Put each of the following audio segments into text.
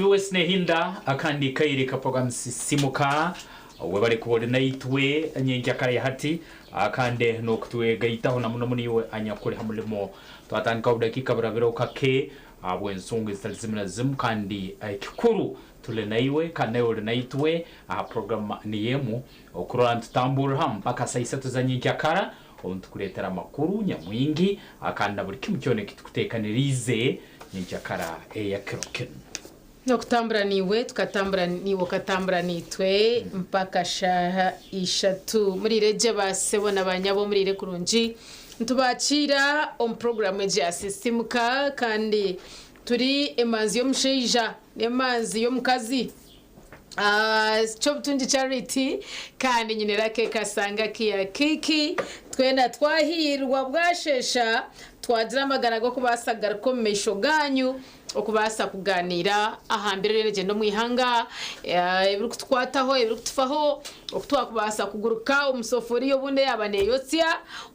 West nehinda akandi kaire ka program Sisimuka. Webale kuba ori naitwe nyenkyakara ya hati kandi n'okutwegaitaho na muno muno iwe anyakuri ha murimo. Twatandika obudakiika burabireho kake ahabw'ensonga ezitari zimwe na zimwe kandi ekikuru turi naiwe kandi naiwe ori naitwe aha program niyo emu okurora nitutamburira hamu mpaka saa isatu za nyenkyakara obu nitukureetera amakuru nyamwingi kandi na buri kimu kyona eki tukuteekaniriize nyenkyakara eya kiro kinu. N'okutambura naiwe tukatambura naiwe okatambura naitwe mpaka shaaha ishatu. Muriire gye ba sebo na ba nyabo muriire kurungi. Nitubakiira omu puroguraamu egi ya Sisimuka kandi turi emanzi y'omushaija n'emanzi y'omukazi. Kyobutungi Charity kandi nyine Lucky Kasanga Kia Kiki. Twena twahiirwa bwasheesha twagira amagara g'okubaasa kugaruka omu maisho gaanyu okubaasa kugaaniira aha mbeera eriyo negyenda omu ihanga, ebirikutukwataho, ebirikutufaho, oku twakubaasa kuguruka omu soforiya obundi eyaaba neeyotsya,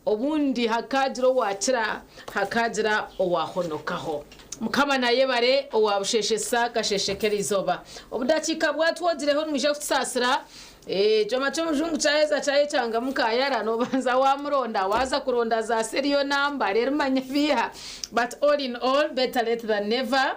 obundi hakaagira owaakira, hakaagira owaahonokaho. Mukama nayebare owabusheshesa akasheshe k'erizooba. Obudakiika bwatwogireho nimwija kutusaasira. Ekyoma ky'omujungu kyaheza kyayekyangamu kayara nobanza wamuronda waza kuronda za serial number reero manya biiha but all in all better late than never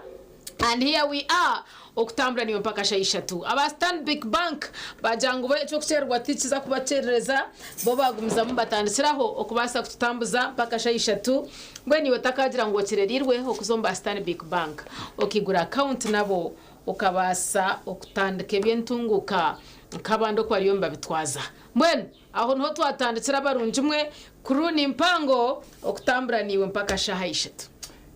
and here we are okutambura niiwe mpaka shaaha ishatu. Aba Stanbic Bank bagira ngu bo eky'okukyererwa tikiza kubakyerereza bo bagumizamu batandikiraho okubaasa kututambuza mpaka shaaha ishatu. Mbwenu iwe otakaagira ngu okyerereirwe okuza omu ba Stanbic Bank okaigura akawunti nabo okabaasa okutandika eby'entunguuka nk'abandi oku bariyo nibabitwaza. Mbwenu aho niho twatandikira abarungi mwe, crew ni mpango okutambura naiwe mpaka shaaha ishatu.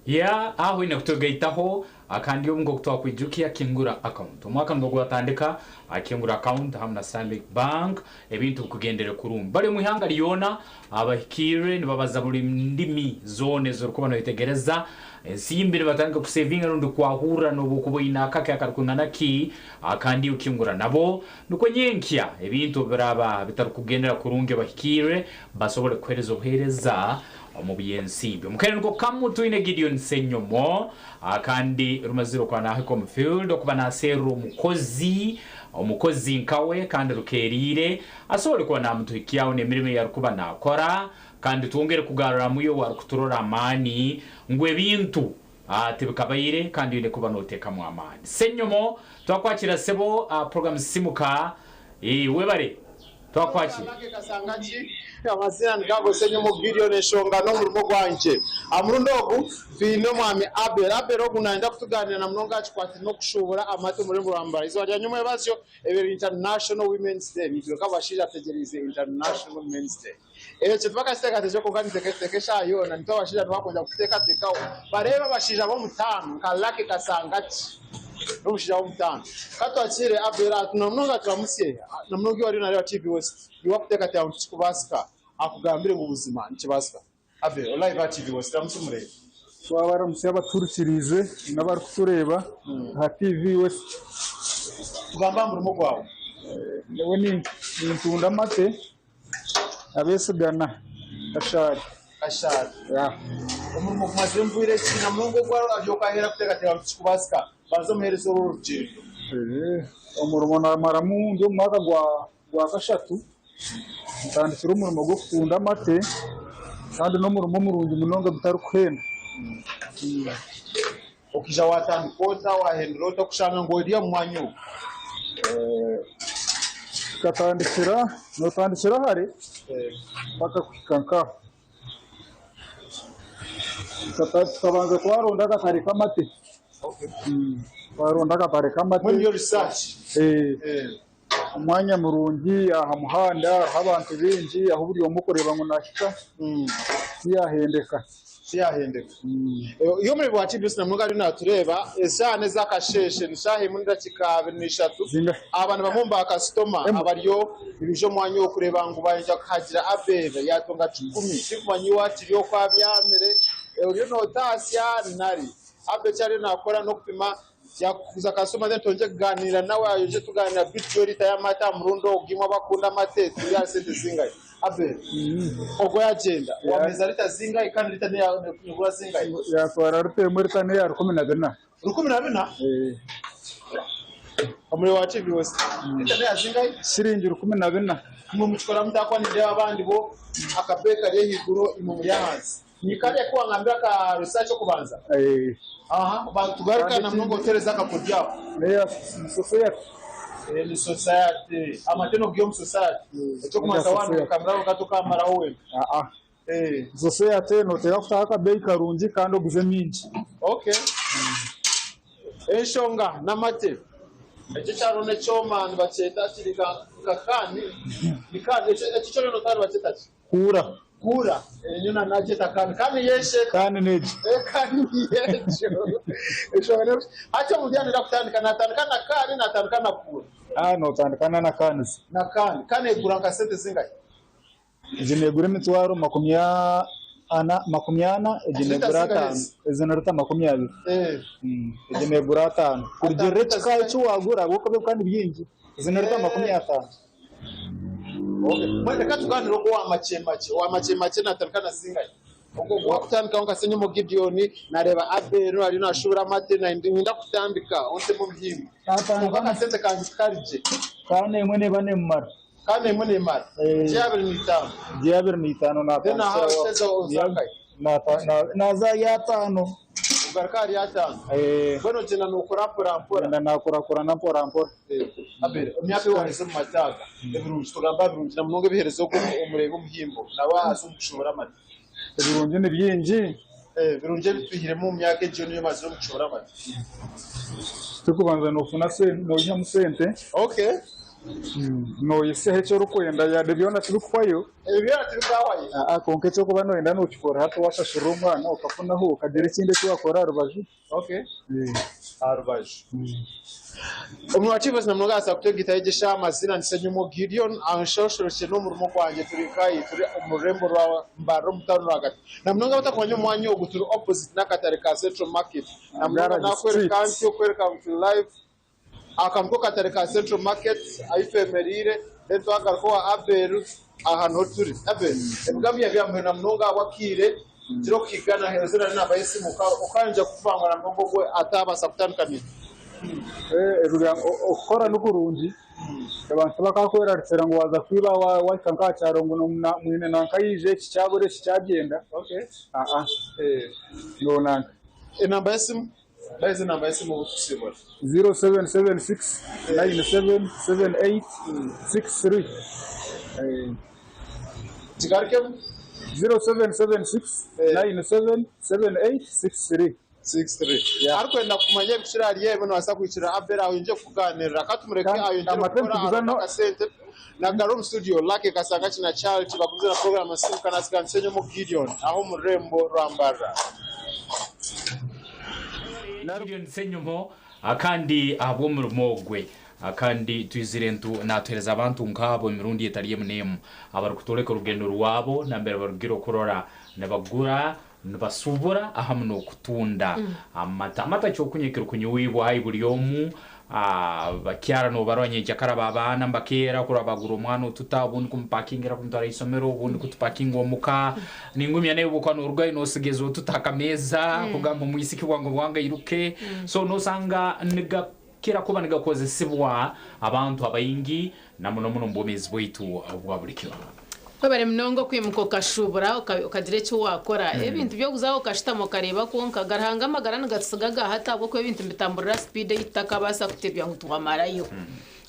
Yeah, aho oine kutugaitaho Kandi obu nk'oku twakwijukia kingura account. Omwaka nubwo gwatandika, kingura account hamu na Stanbic Bank ebintu bikugendere kurungi. Bali omu ihanga lyona abahikiirre nibabaza buli ndimi zoona ez'orukuba noyetegereza. Ensimbi nibatandika kusevinga rundi kwahurra n'obu okuba oine akake akarukwingana ki kandi iwe kingura nabo. Nukwo nyenkya ebintu obu biraaba bitarukugendera kurungi abahikiirre basobole kukuheereza obuheereza omu by'ensimbi. Omu kaire niko kamu twine Gideon Ssenyomo kandi rumazire okuba nahika omu field okuba naserra omukozi, omukozi nkawe kandi rukeriire asobole kuba namutuhikyaho n'emirimo eyarukuba nakora kandi twongere kugarramu iwe owarukuturora amaani ngu ebintu tibikabaire kandi oine kuba notekamu amaani. Ssenyomo twakwakira sebo aha program Sisimuka webare. Twakwakira. Lucky Kasangaki, Amazina nigago Ssenyomo Gideon enshonga n'omurimo gwangye. Aha murundi ogu twine omwami Abel. Abel ogu nayenda kutuganira na munonga aha kikwatiraine n'okushuubura amate omu rurembo rwa Mbarara. Eizooba rya nyomwebazyo ebaire International Women's Day. Naitwe nk'abashaija tutegyereize International Men's Day. Ekyo tibakakiteekateekire kwonka nituteekateeka eshaaha yoona. Nitwe abashaija nibakwenda kututeekateekaho bareebe abashaija b'omutaano nka Lucky Kasangaki n'omushaija w'omutaano. Ka twakiire Abel aha na munonga turamutsye na munonga iwe ariyo naareeba TV West iwe akuteekateeka ngu tikikubaasika akugambire ngu buzima nikibaasika. Abel ori live aha TV West ramutsya omureebe. Twabaramutsya abatuhurikiriize n'abarikutureeba aha TV West. Tugamba aha murimo gwawe. Nyowe nintunda amate. Abeesigana Kashari. Kashari. Omurimo gumazire bwire ki na munonga ogu ari okaheera kuteekateeka ngu tikikubaasika? Banza omuheereze orwo orugyendo. Omurimo naamaramu ndi omu mwaka gwa kashatu ntandikire omurimo gw'okutunda amate kandi n'omurimo murungi munonga gutarikuhenda. Okaija waatandika ota, waahendera ota kushanga ngu ori omu mwanya ogu? Tukatandikira, nootandikira hare mpaka kuhika nkaha. Tukabanza twaronda akatare k'amate, twaronda akatare k'amate. Mbwenu niyo research? Omwanya murungi aha muhanda hariho abantu baingi ahu buri omwe orikureeba ngu naahika tiyahendeka. Tiyahendeka. Iwe omureebi wa TBS namunonga ariyo naatureeba, eshaaha n'ez'akasheeshe, ni shaaha emwe n'edakiika 23. Aba ni bamwe omu baakasitoma abariyo nibaija omu mwanya ogu kureeba ngu baija kuhagira Abel yaatunga kikumi. Tirikumanya iwe akiri oku abyamire, oriyo nootaasya nari Abel eki ariyo naakora n'okupima Yakukuza kasitoma then twongye kuganiira nawe ayongye tuganiira bitu yo lita y'amate aha murundi ogu imwe abakunda amate turi aha sente zingahi? Abel, Ogwo yagyenda wameza lita zingahi kandi lita negura zingahi? Yatwara lita emwe lita neya 14. 14? Eh. Omurimo wa TV West. Lita neya zingahi? Siringi 14. Imwe mukikora muta ahakuba nindeeba abandi bo akabeeyi kari ahaiguru imwe muri ahansi. Ni kariya aku wangambira aka research okubanza? Eh. Aha, tugaruka na munonga otereze akakodyo ako. Neya society. Eh, ni society. Amate nogiha omu society. Ekyokumanisa waaba nokamiraho gato okamaraho wenka. Ah ah. Eh. Society noteera kutaho akabeeyi karungi kandi oguze mingi. Okay. Enshonga n'amate. Ekyo ekyaro n'ekyoma nibakyeta kiri nka nka kaani. Ni kaani ekyo ekyo kyona notaha nibakyeta ki? Kuura. Kuura. Eh, nyowe nagyeta kaani. Kaani y'eshe. Kaani n'egi. Eh, kaani y'egyo. Enshonga n'eyo. Hati omuntu yaaba nayenda kutandika, natandika na kaani, natandika na kuura? Ah, notandika na na kaanizi. Na kaani. Kaani egura nka sente zingahi? Egi neegura emitwaro makumi ana, 40, egi Lita neegura zingahi ataano. ezi? Ezi ni lita 20. Eh. Egi neegura ataano. Ataano Kurugiirira lita ekika zingahi? eki waagura ahabw'okuba ebika ni bingi. Ezi ni lita 50. Okay. Mbwenu reka tugaanire ogwo owa makye makye. Owa makye makye naatandika na zingahi? Ogwo ogu wakutandikaho nka Ssenyomo Gideon, naareeba Abel ariyo naashuubura amate, niinyenda kutandika ontemu omuhimbo. Naatandika Kwonka na akasente kangye tikari gye. Kaana emwe neeba neemumara. Kandi emwe nemara gye 25. Gye 25 Then aha natandikira osheza oza nkahi? Naza ahari ataano. Ogaruka ahari ataano. Mbwenu ogyenda nokora mpora mpora. Ngyenda nakurakurana mpora mpora. Abel, emyaka ei waherize omu mataaga, ebirungi tugambe aha birungi na munonga ebihereza ogwo omureebi omuhimbo nawe aza omu kushohora amate. Ebirungi ni bingi. Ebirungi ebi twihiremu omu myaka egyo niyo omazire omu kushohora amate. Ekirikubanza nofuna sente, noihamu sente. Okay. Noyisaho eki orikwenda yade byona tibikuhwayo. Ebyo byona tibikahwayo. Aa kwonka eky'okuba noyenda nokikora hati washashurira omwana okafunaho okagira ekindi eki wakora aha rubaju. Okay. Aha rubaju. Omunwa Kivozi na munonga abaasa kutegita ayegyesha amazina ni Ssenyomo Gideon anshoshorokye n'omurimo gwangye turi nkahi turi omu rurembo rwa Mbarara omu tawuni rwagati na munonga abatakumanya omwanya ogu turi opposite n'akatare ka Central Market na munonga Garage nakwereka Street. nti okwereka ngu turi live Aka niko katare ka Central Market ahu twemereire then twagaruka owa Abel aha niho turi. Abel, ebigambo byawe byamuhwera na munonga ahabw'akaire gira okuhigana heereza nari namba y'esimu okayongyera kukuvangura na munonga ogwo ataabaasa kutandika naitwe. Okukora ni kurungi abantu tibakakwerarikira ngu waaza kwiba waahika nk'aha kyaro ngu mwine nanka yaija eki kyabura eki kyagyenda. Aa noonanka. Enamba y'esimu? Bahize enamba y'esimu obu tukusibura. 0776 97 78 63. Kigarukemu. 0776 97 78 63. 63. Arikwenda kumanya ebikukira ahari ebyo nabaasa kuhikirira Abel ayongyere kukuganirira. Ka tumureke Kandi ayongyere amate kukora nituguza aronde no akasente. Nagaruka omu studio Lucky Kasangaki na Charles bagumize na puroguramu Nsimuka Nasiga Nshenyomu Gideon aha omu rurembo rwa Mbarara. Gideon Ssenyomo kandi ahabw'omurimo ogwe kandi twizire ntu natuhereza abantu nk'abo emirundi etari emu n'emu abarikutworeka orugendo rwabo nambere barugire okurora nibagura nibasubura ahamu n'okutunda amata. Amata kyokunywa ekirikunywibwa haihi buri omu Bakyara nobarora nyenkyakara babaana nibakeera kurora bagura omwana otuta obundi kumupakingira kumutwara ahaisomero obundi kutupakinga omuka. Ningumya naiwe obu okuba norugayo nosigeza otuta aha kameeza kugamba omwisiki bwangu bwangu airuke. So nosanga nigakira kuba nigakozesibwa abantu abaingi na muno muno omu bwomeezi bwaitu obwa buri kiro. Webare munonga okwimuka okashubura okagira eki wakora. Ebintu by'okuza aho okashutama okareeba kwonka Ruhanga amagara nigatutsiga aga hati ahabw'okuba ebintu nibitamburira sipiidi ei tutakabaasa kutebya ngu twamarayo.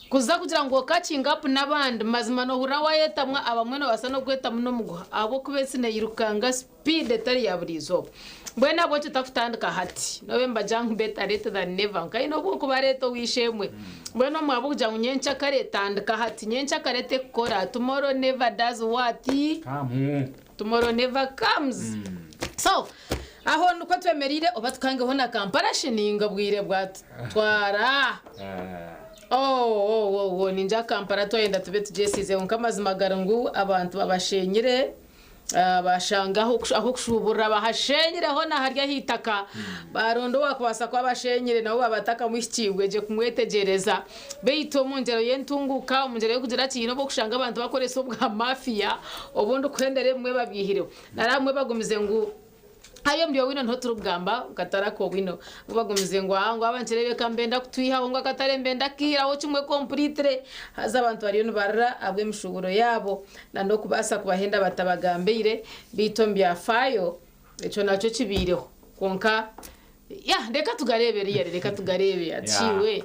Kuza kugira ngu okakinga apu n'abandi mazima noohurira waayetamwa abamwe nibabaasa n'okwetamu n'omuguha ahabw'okuba ensi neeyirukanga sipiidi etari ya buri izooba. Mbwenu ahabw'enki otakutandika hati? N'obu nibagira ngu better late than never kwonka haine obu orikuba reeta ow'eishe-emwe. Mbwenu omu ahabw'okugira ngu nyenkyakare tandika hati. Nyenkyakare tekukora. Tomorrow never does what? Come. Tomorrow never comes. So, aho nikwo twemereire oba tukangeho na Kampala shi ninga obwire bwatutwara. Oh, oh, oh, oh, ningira Kampala twayenda tube tugyesiize kwonka amazima gari ngu abantu babashenyire. Bashanga ah'okushuuburira bahashenyire hoona hari aha itaka. Baaronda owaakubaasa kuba abashenyire nawe baaba batakamuhikiibwe gye kumwetegyereza. Beitu omu ngyero y'entunguuka, omu ngyero y'okugira ki, haine obu orikushanga abantu bakoresa obwa mafiya obundi kuhendera ebimwe babyihireho. Nari abamwe bagumize ngu. Hariya omuri Owino niho turikugamba akatare aka Owino ahu bagumize ngu aa ngu aba nikireebeka nibenda kutwihaho ngu akatare nibenda kukaihiraho kimwe completely haza abantu bariyo nibarira ahabw'emishuuburo yaabo na n'okubaasa kubahenda batabagambiire beitu omu byafaayo ekyo nakyo kibaireho kwonka ya reka tugareebe really reka tugareebe atiiwe.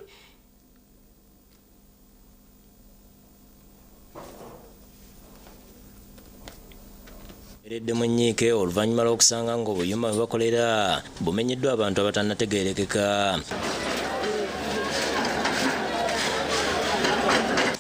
Eredde mu nnyiike oluvannyuma lw'okusanga ng'obuyumba mwe bakolera bumenyeddwa abantu abatannategeerekeka.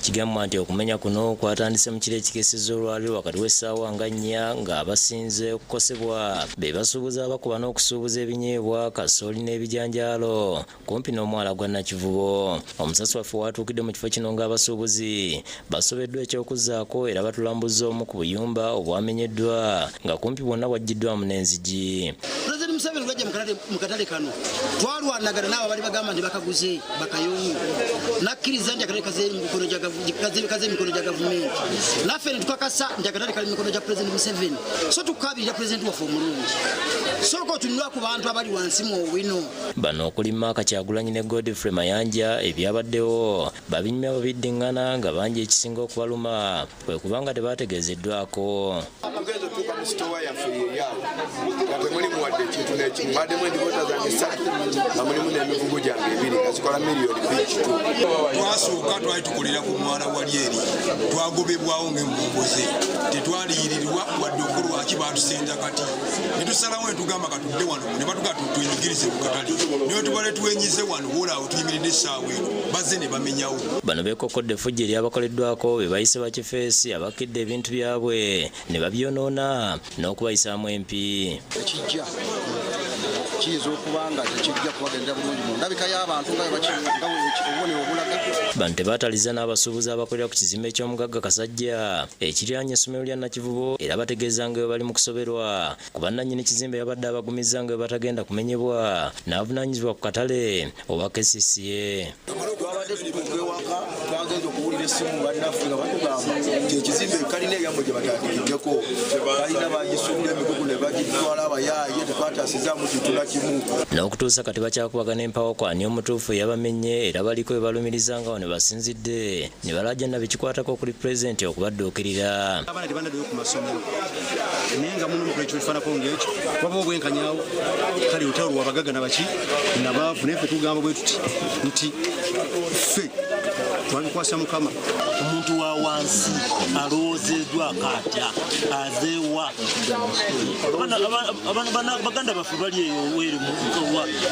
Kigambibwa nti okumenya kuno kwatandise mu kiro ekikeesezza olwaleero wakati w'essaawa nga nnya ng'abasinze okukosebwa be basuubuzi abakuba n'okusuubuza ebinyeebwa, kasooli n'ebijanjaalo kumpi n'omwala gwa Nakivubo. Omusasi waffe w'atuukidde mu kifo kino ng'abasuubuzi basobeddwa eky'okuzzaako era batulambuzza omu ku buyumba obwamenyeddwa nga kumpi bwonna bwaggyiddwamu n'enzigi. Pulezidenti Museveni lwajja mu katale kano twalwanagana n'abo abali bagamba nti bakaguze bakayongo n'akkiriza nti akatale kaze emikono gya gavumenti naffe ne tukakasa nti akatale kali mikono gya Pulezidenti Museveni so tukaabirira pulezidenti waffe omulungi sooka otunula ku bantu abali wansi mu Owino. Bano okuli Mark Kyagulanyi ne Godfrey Mayanja ebyabaddewo babinyumya bubiddingana nga bangi ekisinga okubaluma kwe kuba nga tebaategeezeddwako. Tugenze otuuka mu sitoowa yaffe yeyaawo nga temulimu wadde ekintu n'ekimu mbaddemu endiboota zange ssatu nga mulimu n'emigugu gyange ebiri nga zikola miliyoni 2.2. Twasooka twali tukolera ku mwala wali eri twagobebwawo ng'emmomboze tetwaliyirirwa wadde okulwaki batusenza kati ne tusalawo ne tugamba katudde wano ne batuga twenyigirize mu katale naye tubale twenyize wano woolaawo tuyimiridde essaawa eno bazze ne bamenyawo. Bano beekokkodde effujjo eryabakoleddwako be bayise bakifeesi abakkidde ebintu byabwe ne babyonoona n'okubayisaamu empi. Ekijja kiyinza okuba nga tekijja kubagendera bulungi mu ndabika y'abantu nga obubonero obulaga. Bano tebaatalizza n'abasuubuzi abakolera ku kizimbe ky'omugagga Kasajja ekiriraanye essomero lya Nakivubo era bategeeza nga bwe bali mu kusoberwa kuba nnannyini kizimbe yabadde abagumizza nga bwe batagenda kumenyebwa n'avunaanyizibwa ku katale owa KCCA. Twabadde tutuuka ewaka twagenze okuwulira essimu bannaffe nga batugamba nti ekizimbe kalina eyammwe gye batandikiddeko kalina bagisudde emigugu ne bagitwala abayaaye tekwataasizaamu kintu na kimu. N'okutuusa kati bakyakubagana empawa ku ani omutuufu eyabamenye era baliko be balumiriza nga wano basinzidde ne balaajana bekikwatako okuli pulezidenti okubadduukirira. Abaana tebanaddayo ku masomero naye nga muno mukola ekintu ekifaanako ng'ekyo waba obwenkanyawo kale olutalo lwa bagagga nabaki nabaavu naye ffe tugamba bwe tuti nti ffe twabikwasa Mukama. Omuntu wa wansi alowoozeddwako atya azeewa baganda baffe bali eyo weeru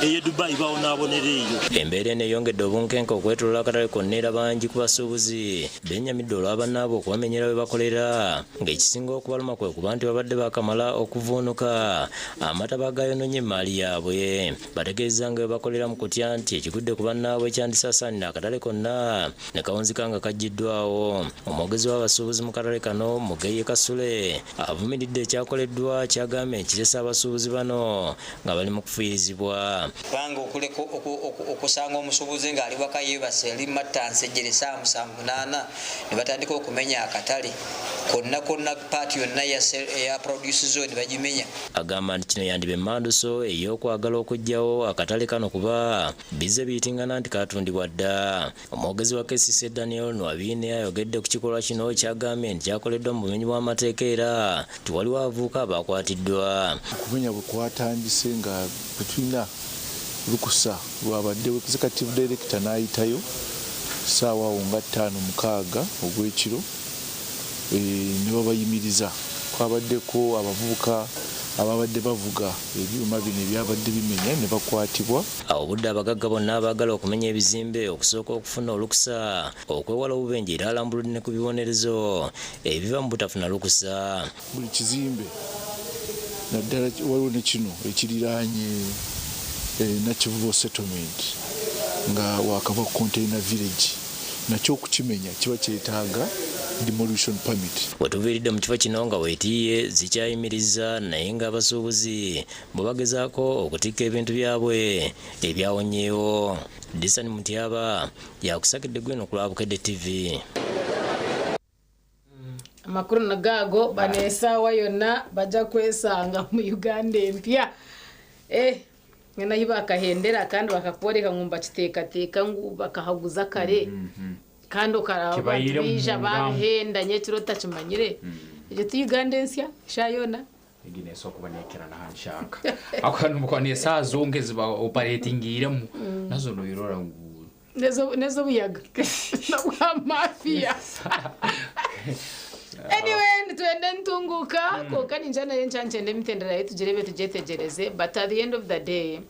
eye Dubai bawonaabonera eyo. Embeera eno eyongedde obunkenke okwetoloola akatale konna era bangi ku basuubuzi bennyamidde olwa bannaabwe okubamenyera we bakolera ng'ekisinga okubaluma kwe kuba nti babadde baakamala okuvvuunuka amataba agaayonoonye emmaali yaabwe. Bategeezezza nga bwe bakolera mu kutya nti ekigudde ku bannaabwe kyandisaasaanira akatale konna ne kawunzika nga kaggyiddwawo. Omwogezi w'abasuubuzi mu katale kano, Mugeye Kasule, avumiridde ekyakoleddwa ky'agambye nti kirese abasuubuzi bano nga bali mu kufuyirizibwa. Kubanga okuleka okusanga omusuubuzi ng'ali waka yeebase ali matta nsejjere essaawa musanvu munaana ne batandika okumenya akatale konna konna paati yonna eya produce zone bagimenya. Agamba nti kino yandiba emmanduso ey'okwagala okuggyawo akatale kano kuba bizze biyitingana nti kaatundibwa dda. Omwogezi wa KCCA Daniel Nwabiine ayogedde ku kikolwa kino ky'agambye nti kyakoleddwa mu bumenyi bw'amateeka era nti waliwo abavubuka abakwatiddwa. Okumenya bwe kwatandise nga tetulina lukusa lwabaddewo, Executive Director n'ayitayo ssaawa awo nga ttaano mukaaga ogw'ekiro ne babayimiriza. Kwabaddeko abavubuka ababadde bavuga ebyuma bino ebyabadde bimenya ne bakwatibwa. Awo obudde abagagga bonna abaagala okumenya ebizimbe okusooka okufuna olukusa okwewala obubenje era alambuludde ne ku bibonerezo ebiva mu butafuna lukusa. Buli kizimbe naddala waliwo ne kino ekiriraanye Nakivubo Settlement nga waakava ku Container Village nakyo okukimenya kiba kyetaaga demolition permit. Wetuviiridde mu kifo kino nga weetiiye zikyayimiriza naye ng'abasuubuzi bwe bagezaako okutikka ebintu byabwe ebyawonyeewo. Disani Mutyaba yakusakidde gwino ku lwa Bukedde TV. Amakuru nagago bano esaawa yonna bajja kwesanga mu Uganda empya. Eh, nyina ahi bakahendera kandi bakakworeka ngu nibakiteekateeka ngu bakahaguza kare. Kandi okaraba Kibaire abantu baija mu ngambo. babihenda nyekiro otakimanyire. Egyo ti Uganda ensya eshaaha yoona. Egi neesobola kuba neekira n'aha nshaka. Ahabw'okuba nibwo n'eshaaha zonka ezi baoperatingiremu nazo noirora ngu N'ez'obuyaga n'obwa mafiya. Anyway, nitwenda entunguka kwonka ningira nayo nkya nkyenda emitendera yayo tugirebe tugyetegyereze, but at the end of the day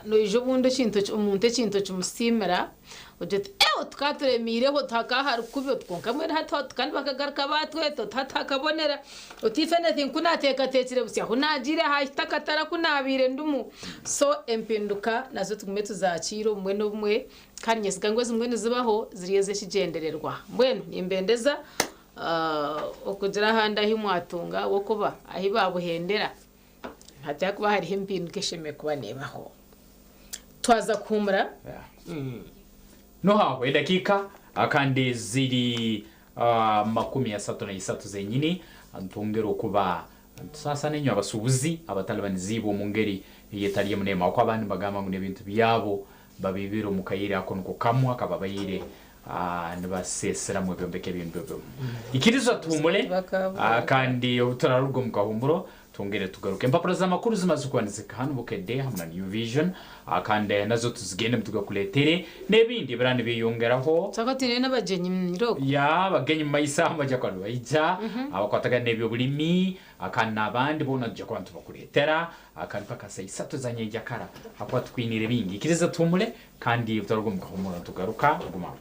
noija obundi ekintu omuntu ekintu okimusiimira ogira oti ewe tukaba turemiireho hakaba hari kubi oti kwonka mbwenu hati hati kandi bakagaruka baatweta oti hati hakabonera oti if anything ku naateekateekire busya ahu naagiire haahita akatare aku naabaire ndimu. So empinduka nazo tugume tuzaakiire obumwe n'obumwe kandi niinyesiga ngu ezimwe nizibaho ziri ez'ekigyendererwa. Mbwenu nimbendeza okugira ahandi ahu mwatunga ahabw'okuba ahu baabuhendera hati hakuba hariho empinduka eshemereire kuba neebaho. Twaza kuhuumura. Nohaho edakiika kandi ziri 31 zenyini, ntwongere okuba nitusaasana inywe abasuubuzi abatalibaniziibwe omu ngeri eyetali emu n'emu, ahabw'okuba abandi nibagamba ngu n'ebintu byabo babiibire omu kaire ako niko kamwe akababaire nibaseeseramu ebyombeko ebindi ebimu. Ikiriza tuhuumure kandi obu turaruga omu kahuumuro twongere tugaruke. Empapura z'amakuru zimaze kuba nizihika hanu Bukedde hamu na New Vision kandi nazo tuzigendemu tugakuleetere n'ebindi ebiraba nibyeyongeraho. Twaba twine n'abagyenyi omu Ya, abagenyi omu maiso aho nibaija kuba nibaija abakwatagana n'eby'obulimi kandi n'abandi boona nitwija kuba nitubakuleetera kandi mpaka saa isatu za nyenkyakara ahakuba tukwiniire bingi. Ikiriza tuhuumure kandi obu turaruga omu kahuumuro nitugaruka. Guma aho.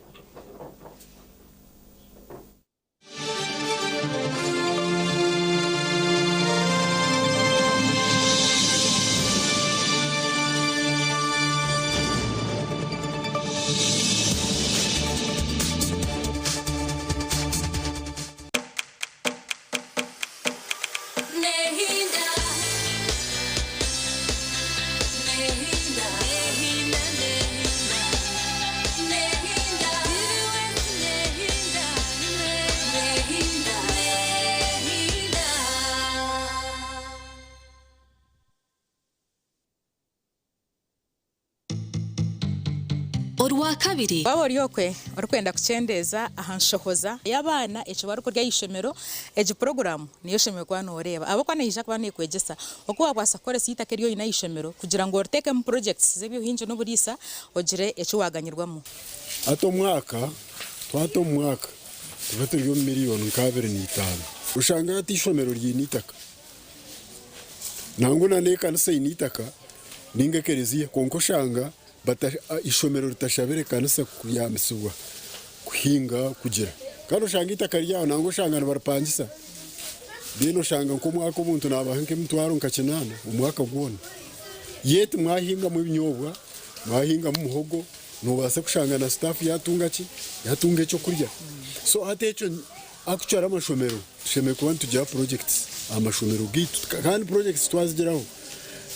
Orwakabiri. Waaba ori okwe orikwenda kukyendeeza aha nshohoza y'abaana eki barikurya aha ishomero, egi puroguraamu niyo oshemereire kuba nooreeba ahabw'okuba neija kuba neekwegyesa oku waabaasa kukoresa eitaka eri oine aha ishomero kugira ngu oriteekemu purojekiti z'eby'obuhingi n'oburiisa ogire eki waaganyirwamu. Hati omwaka twata omu mwaka tuba turi omu miriyoni nka 25. Oshange hati eishomero riine eitaka nangwa na n'ekanisa eine eitaka ninga ekereziya kwonka oshanga Eishomero ritashabire ekanisa kubyamisibwa kuhinga kugira kandi oshanga eitaka ryaho nangwa oshanga nibaripangisa then oshanga nk'omwaka omuntu nabaha nk'emitwaro nka kinaana omwaka gwona yet mwahingamu ebinyobwa mwahingamu muhogo nobaasa kushanga na staff yatunga ki yatunga ekyokurya so hati ekyo actually amashomero tushemereire kuba nitugira projects aha mashomero gaitu kandi projects twazigiraho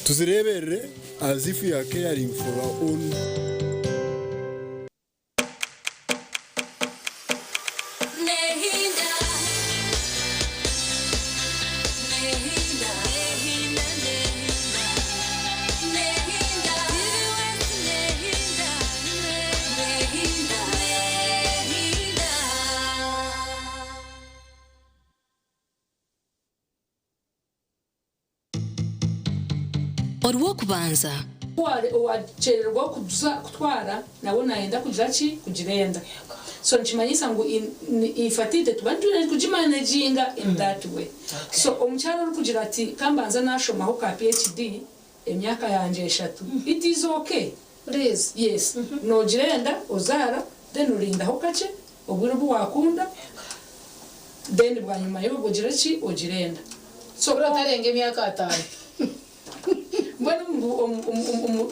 Tuzireeberere as if we are caring for our own. Orw'okubanza. Owakyererwa kutwara nawe nayenda kugira ki? Kugira enda. So nikimanyisa ngu infertility tuba nitwine kugimanaginga in that way. So omukyara orikugira ati kambanze nashomaho ka PHD emyaka yangye eshatu, it is okay. Yes, nogira enda ozaara then orindaho kakye obwire obu wakunda then bwanyima y'obwo ogire ki? Ogire enda. So Otarenga emyaka ataano. Mbwenu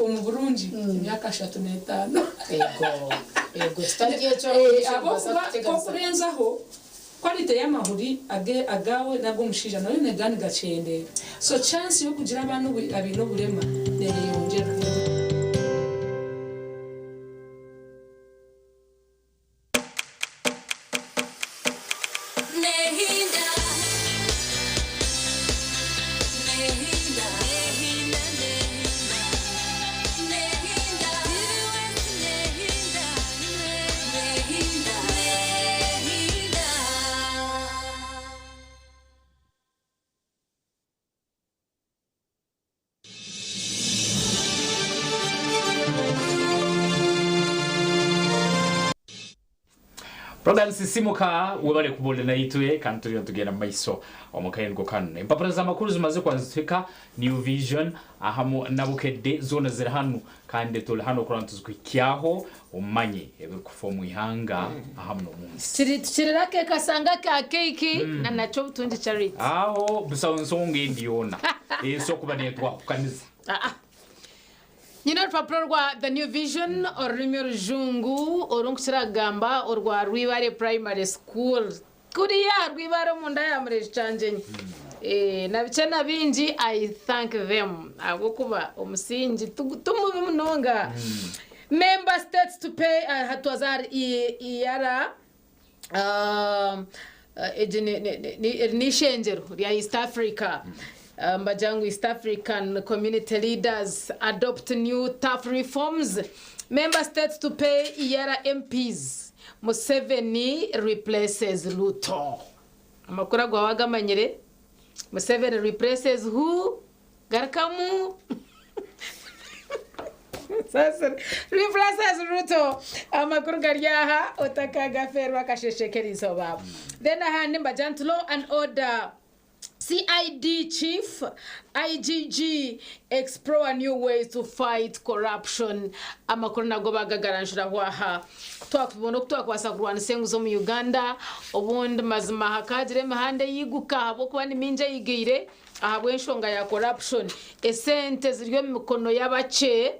omu burungi emyaka 35. Ego, ego, kitari ekyo, Ahabw'okuba ku orikurenzaho, quality y'amahuri agaawe n'ag'omushaija nayo negaba nigakyendeera. So chance y'okugira abaana abaine oburema neyeyongyera. Program Sisimuka webale kubolera naitwe kandi turiyo nitugenda mu maiso omu kahingo kanu. Empapura z'amakuru zimaze kwazituhika New Vision ahamu na Bukedde zoona ziri hanu kandi turi hanu kurora nituzikuhikyaho omanye ebirikufa omu ihanga ahamu n'omu nsi. Kiri tukirira ke kasanga ka keiki na nakyo obutungi Charity. Aho busaho nsonga endi yoona esobola kuba netwahukaniza. Ah ah. Nyine orupapuro rwa The New Vision orurimi orujungu oru nkukira kugamba orwa Rwibare Primary School. Kuriya Rwibare omunda ya Mureju Kyangyenyi. Eh, na bikye na bingi I thank them ahabw'okuba omusingi tumubi munonga. Member states to pay aha twaza ahari EAR egi eri n'eishengyero rya East Africa. Nibagira ngu East African Community leaders adopt new tough reforms, member states to pay EAR MPs, Museveni replaces Ruto. Amakuru ago waaba ogamanyire? Museveni replaces who? Garukamu. Replaces Ruto. Amakuru gari aha otakagafeerwa akasheshe k'erizooba. Then ahandi nibagira nti law and order CID chief IGG explore new ways to fight corruption. Amakuru nago bagagaranjuraho aha. Twakubona oku twakubaasa kurwanisa enguzi omu Uganda obundi mazima hakagira emihanda eyiguka ahabw'okuba ni mingi eyigaire ahabw'enshonga ya corruption. Esente ziri omu mikono y'abakye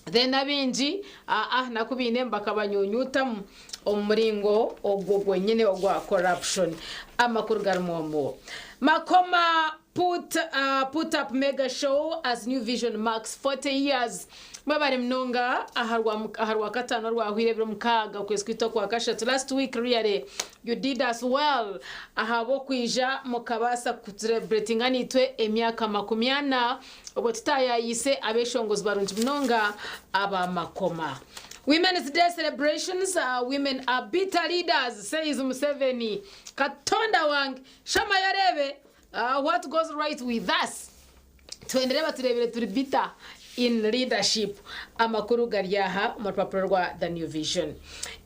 Then abaingi aa naku baine bakabanyunyutamu omu muringo ogwo gwenyine ogwa corruption. Amakuru garimu omu. Makoma put, uh, put up mega show as New Vision marks 40 years. Mwebare munonga aha rwa kataano orwahwire ebiro mukaaga okwezi kwaitu okwa kashatu last week really you did us well ahabw'okwija mukabaasa kucelebratinga naitwe emyaka 40 Obwo tutaayayiise abeshongozi barungi munonga aba Makoma. Women's Day celebrations, women are bitter leaders, says Museveni. Katonda wange, shama yareebe, what goes right with us? Twendire batureebire turi bitter in leadership. Amakuru gari aha omu rupapura rwa The New Vision.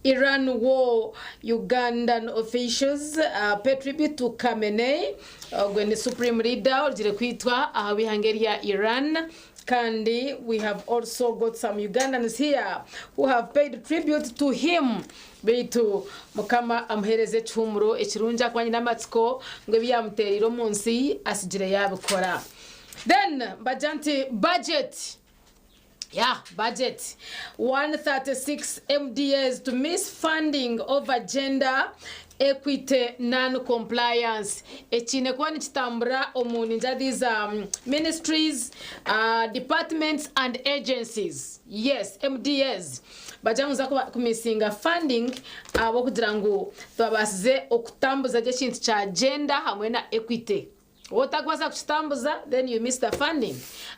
Iran war, Ugandan officials pay tribute to Khamenei. Ogwe ni Supreme Leader orugire kwitwa aha w'ihanga erya Iran kandi we have also got some Ugandans here who have paid tribute to him beitu Mukama amuhereze ekihumuro ekirungi ahakuba nyine amatsiko ngu ebi yamutereire omu nsi asigire yabikora. Then mbagira nti budget Yeah, budget 136 MDAs to miss funding over gender equity non-compliance. Ekiine kuba nikitambura omu ningira these um, ministries, uh, departments and agencies. Yes, MDAs. Bagira ngu za kumisinga funding ahabw'okugira ngu tubabaasize okutambuza gye ekintu kya gender hamwe na equity. Waaba otarikubaasa kukitambuza then you miss the funding.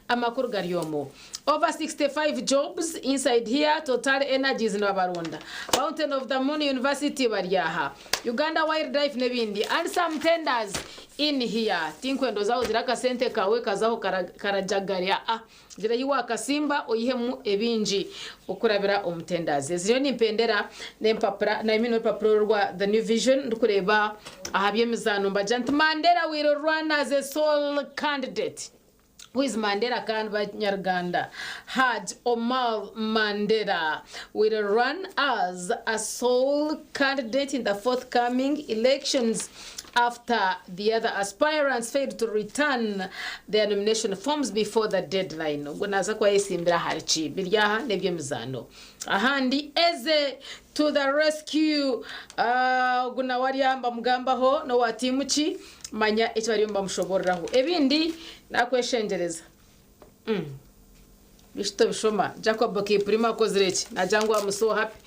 Amakuru gari omu. Over 65 jobs inside here, Total Energies nibabaronda, Fountain of the Moon University bari aha, Uganda Wildlife n'ebindi and some tenders in here. Tinkwenda oze aho ogire akasente kaawe kaze aho karajagare aa. Gira ahi waakasimba oyihemu ebingi okurabira omu tenders. Ezi nyowe nimpendera n'empapura I mean orupapura oru orwa The New Vision ndikureeba aha by'emizaano mbagira nti Mandela will run as a sole candidate. Who is Mandela kandi banyaruganda? Hajj Omar Mandela will run as a sole candidate in the forthcoming elections after the other aspirants failed to return their nomination forms before the deadline. Ogwo naaza kuba ayesimbire ahari ki? Biri aha n'eby'emizaano. Ahandi Eze to the rescue! Ogu nawe ari aha nibamugambaho n'owa tiimu ki? Manya eki bariyo nibamushoboororaho. Ebindi naakweshengyereza. Bishi tobishoma. Jacob Kiplimo akozire ki? Nagira ngu am so happy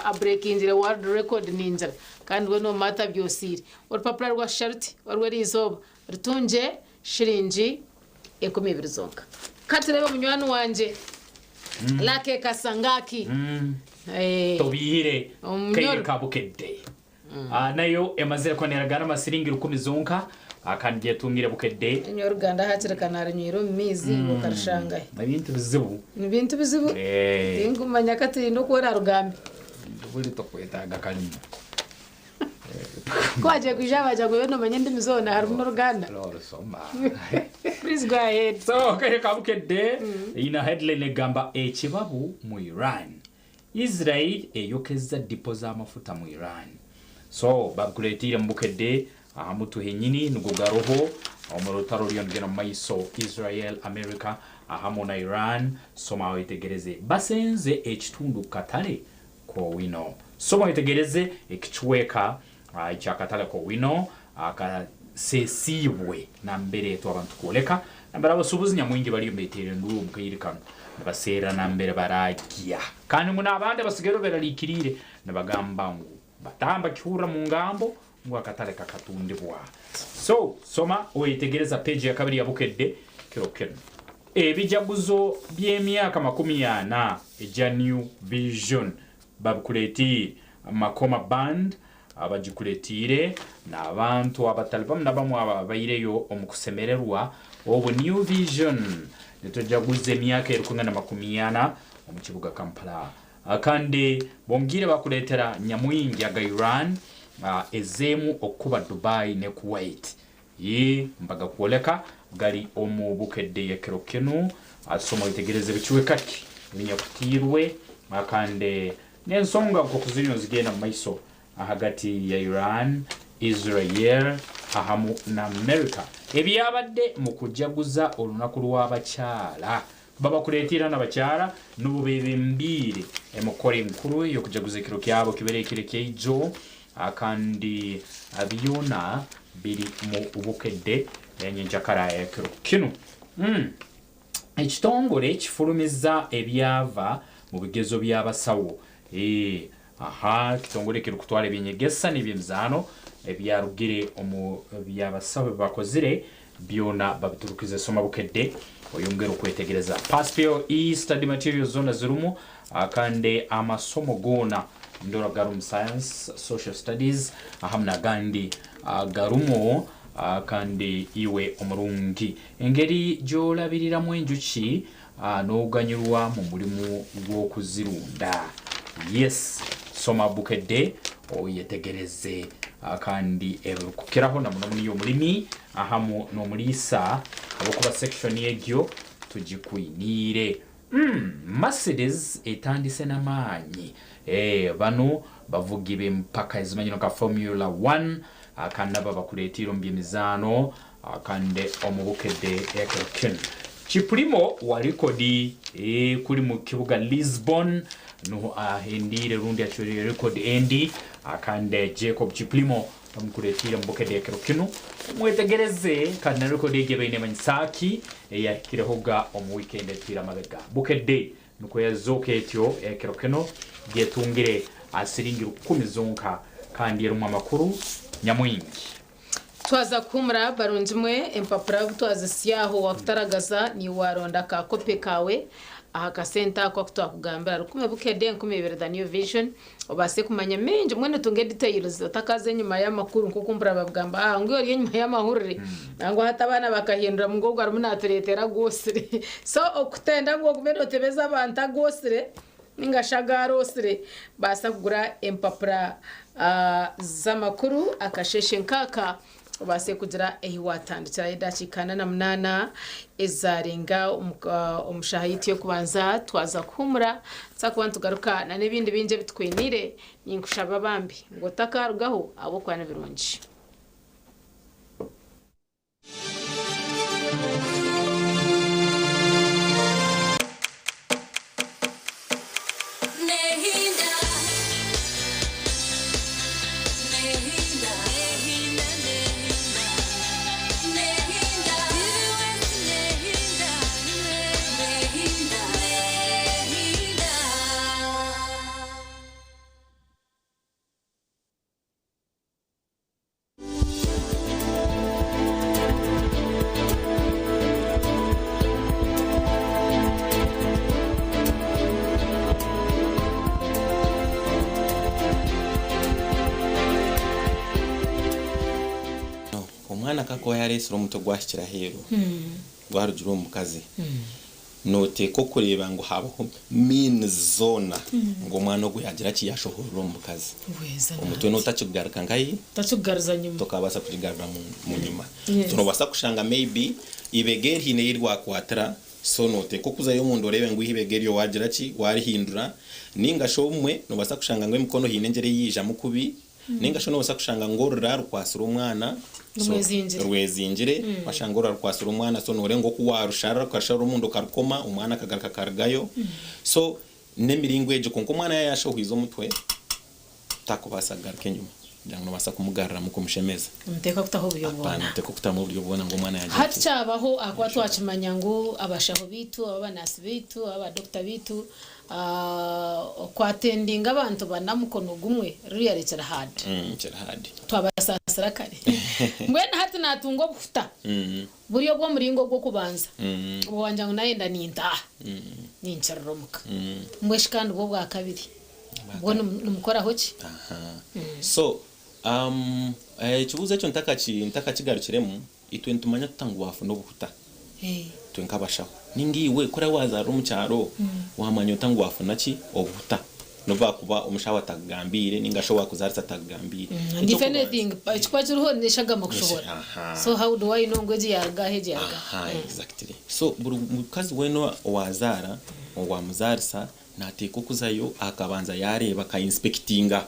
aburekingire world record ningira kandi we nomanya atabyosiire. Orupapura rwa Shariti orw'erizooba rutungye shiringi 20 zonka. Katureebe munywani wangye Lucky Kasangaki. Tobiire Omunyoro. kaire ka Bukedde. Nayo emazire kuba neragaana amasiringi rukumi zonka kandi gyetungire Bukedde. Nyowe oruganda hakiri ka naarunywire omu maizi ngu okarishangahi. Ebintu bizibu. Ebintu bizibu. Tinkumanya ka turinde oku oraarugambe. Buri tokwetaaga karimo. Ku wagiye kwija bagira ngu iwe noomanya endimi zoona harimu n'Oruganda. Orusoma. Please go ahead. So kaire ka Bukedde ina headline egamba ekibabu mu Iran. Israel eyokezza dipo z'amafuta mu Iran. So bakuleetiire mu Bukedde aha mutwe henyini nigwo garoho omu rutaro ruriyo nirugenda mu maiso Israel, America ahamu na Iran. Soma wetegereze basenze ekitundu ku katale k'Owino. Soma wetegereze ekicweka eky'akatale k'Owino akasesiibwe nambere twaba nitukwoleka nambere abasuubuzi nyamwingi bariyo nibeteera enduuru omu kaire kanu nibaseera nambere baragya kandi ngu n'abandi abasigaire beraliikiriire nibagamba ngu batamba kihurra mu ngambo ngu akatale kakatundibwa. So soma oyetegereza peegi ya kabiri ya Bukedde kiro kinu. Ebijaguzo by'emyaka 40 egya New Vision babikuretiire Makoma Band abagikuretiire n'abantu abatali bamu na bamu ababaireyo omu kusemererwa obu New Vision nitujaguza emyaka erikwingana 40 omu kibuga Kampala. Kandi bongiire bakuleetera nyamwingi aga Iran ezeemu okuba Dubai ne Kuwait. Yee mbaga kwoleka gari omu Bukedde y'ekiro kinu. Soma wetegereze bicweka ki ebinyakutiirwe kandi n'ensonga nk'oku ziriyo nizigenda mu maiso ahagati ya Iran, Israel ahamu na America. Ebyabadde mu kujaguza olunaku lw'abakyala babakuleetera n'abakyala n'obu bebembiire emikoro enkuru ey'okujaguza ekiro kyabo kibere ekiro ekyaijo kandi byona biri mu Bukedde enyenkyakara ekiro kinu. Ekitongore kifulumiza ebyava mu bigezo by'abasawo. Aha kitongore kirikutwara ebyenyegesa n'ebyemizaano ebyarugire omu by'abasawo bakozire byona babiturukize. Soma Bukedde oyongere okwetegereza. Pass-fail e study materials zona zirumu kandi amasomo goona ndora garumu science, social studies ahamu n'agandi garumu kandi iwe omurungi engeri gy'olabiriramu enjuki n'oganyulwa mu mulimu gw'okuzirunda. Yes, soma Bukedde oyetegereze kandi ebirikukiraho na muno niyo omulimi ahamu n'omuliisa ahabw'okuba section egyo tugikwiniire. Mercedes etandise n'amaanyi. Bano bavugi b'empaka ezimanyirwe nka Formula 1 kandi nabo bakuleetiire omu by'emizaano kandi omu Bukedde ekiro kinu. Kiplimo wa rekodi kuri mu kibuga Lisbon nuho ahendiire rundi acwerire rekodi endi kandi Jacob Kiplimo bamukuleetiire mu Bukedde ekiro kinu. Mwetegereze kandi na rekodi egi ebaine emanyisaki eyahikirehoga omu weekend etwire amabega. Bukedde nikwo yazooka etyo ekiro kinu gyetungire asiringi 10 zonka kandi erimu amakuru nyamwingi. Twaza kuhumura barungi mwe empapura twazisyaho wakutaragaza ni waronda ka kope kawe aha kasenta ako twakugambira 10 Bukedde 20 the New Vision obase kumanya mingi mwene tunge details otakaze enyuma y'amakuru nkokumbura babugamba ngo ori enyuma y'amahurire nangwa hata abana bakahindura mungo gwarumu naturetera gosire. So okutenda ngo ogumene otebeza abantu agosire ninga shagarosire basa kugura empapura z'amakuru akasheshe nkaka obase kugira ehi watandikira edakika 48 ezarenga omushahiti yo kubanza twaza kuhumura tsakuba tugaruka na n'ebindi bingi bitwinire ninkushaba bambi ngo takarugaho abo kwana birungi. Omwana kako yaresire omutwe gwahikira aheeru gwarugire omu mukazi. Nooteekwa okureeba ngu haabaho means zoona ngu omwana ogwo yaagira ki, yaashohorera omu bukazi. Omutwe nootakigugaruka nkahi? Otakigugaruza nyima. Tokaabaasa kugigarura mu nyima. So noobaasa kushanga maybe eibega eri haine ei rwakwatira, so nooteekwa okuzayo omunda oreebe ngu eibega eryo waagira ki, waarihindura. Nainga shi obumwe noobaasa kushanga ngu emikono haine engyeri ei yaijamu kubi, Nainga shi noobaasa kushanga ngu orura rukwatsire omwana, so Rwezingire. rwezingire, washanga orura rukwatsire omwana so nooreeba ngu oku waarushara okasharura omunda okarukoma, omwana akagaruka akarugayo. So n'emiringo egyo kwonka omwana yaaba yaashohwize omutwe, takubaasa kugaruka enyima kugira ngu noobaasa kumugaruramu kumushemeza. Nimuteekwa kutaho oburyo Apana, bwona. nooteekwa kutamu oburyo bwona ngu omwana yaagira Hati ki? kyabaho ahakuba twakimanya ngu abashaho baitu, ab'abanaasi baitu, ab'abadokita baitu Okwatendinga abantu bana mukono gumwe really kiri hard. Kiri hard. Twabasaasira kare. Mbwenu hati natunga obuhuta buri obw'omuringo ogw'okubanza obwo wangira ngu nayenda nintaaha ninkirira omuka. Mbwenu shi kandi bwo obwakabiri bwo nimukoraho ki? So ekibuuzo ekyo ntakakigarukiremu, Itwe nitumanya tuta ngu waafuna obuhuta? Itwe nk'abashaho. Nainga iwe ku oraabe waazaarwa omu kyaro, waamanya ota ngu waafuna ki? Obuhuta. N'obu baakuba omushaho atakugambiire nainga shi owaakuzaarisa atakugambiire. And if anything, ekikuba kiriho n'eshagama kushohora. So how do I know ngu egi yaaruga aha egi yaaruga aha? Aha, exactly. So buri mukazi weena owaazaara, owaamuzaarisa, naateekwa kuzayo akabanza yaareeba, aka inspectinga.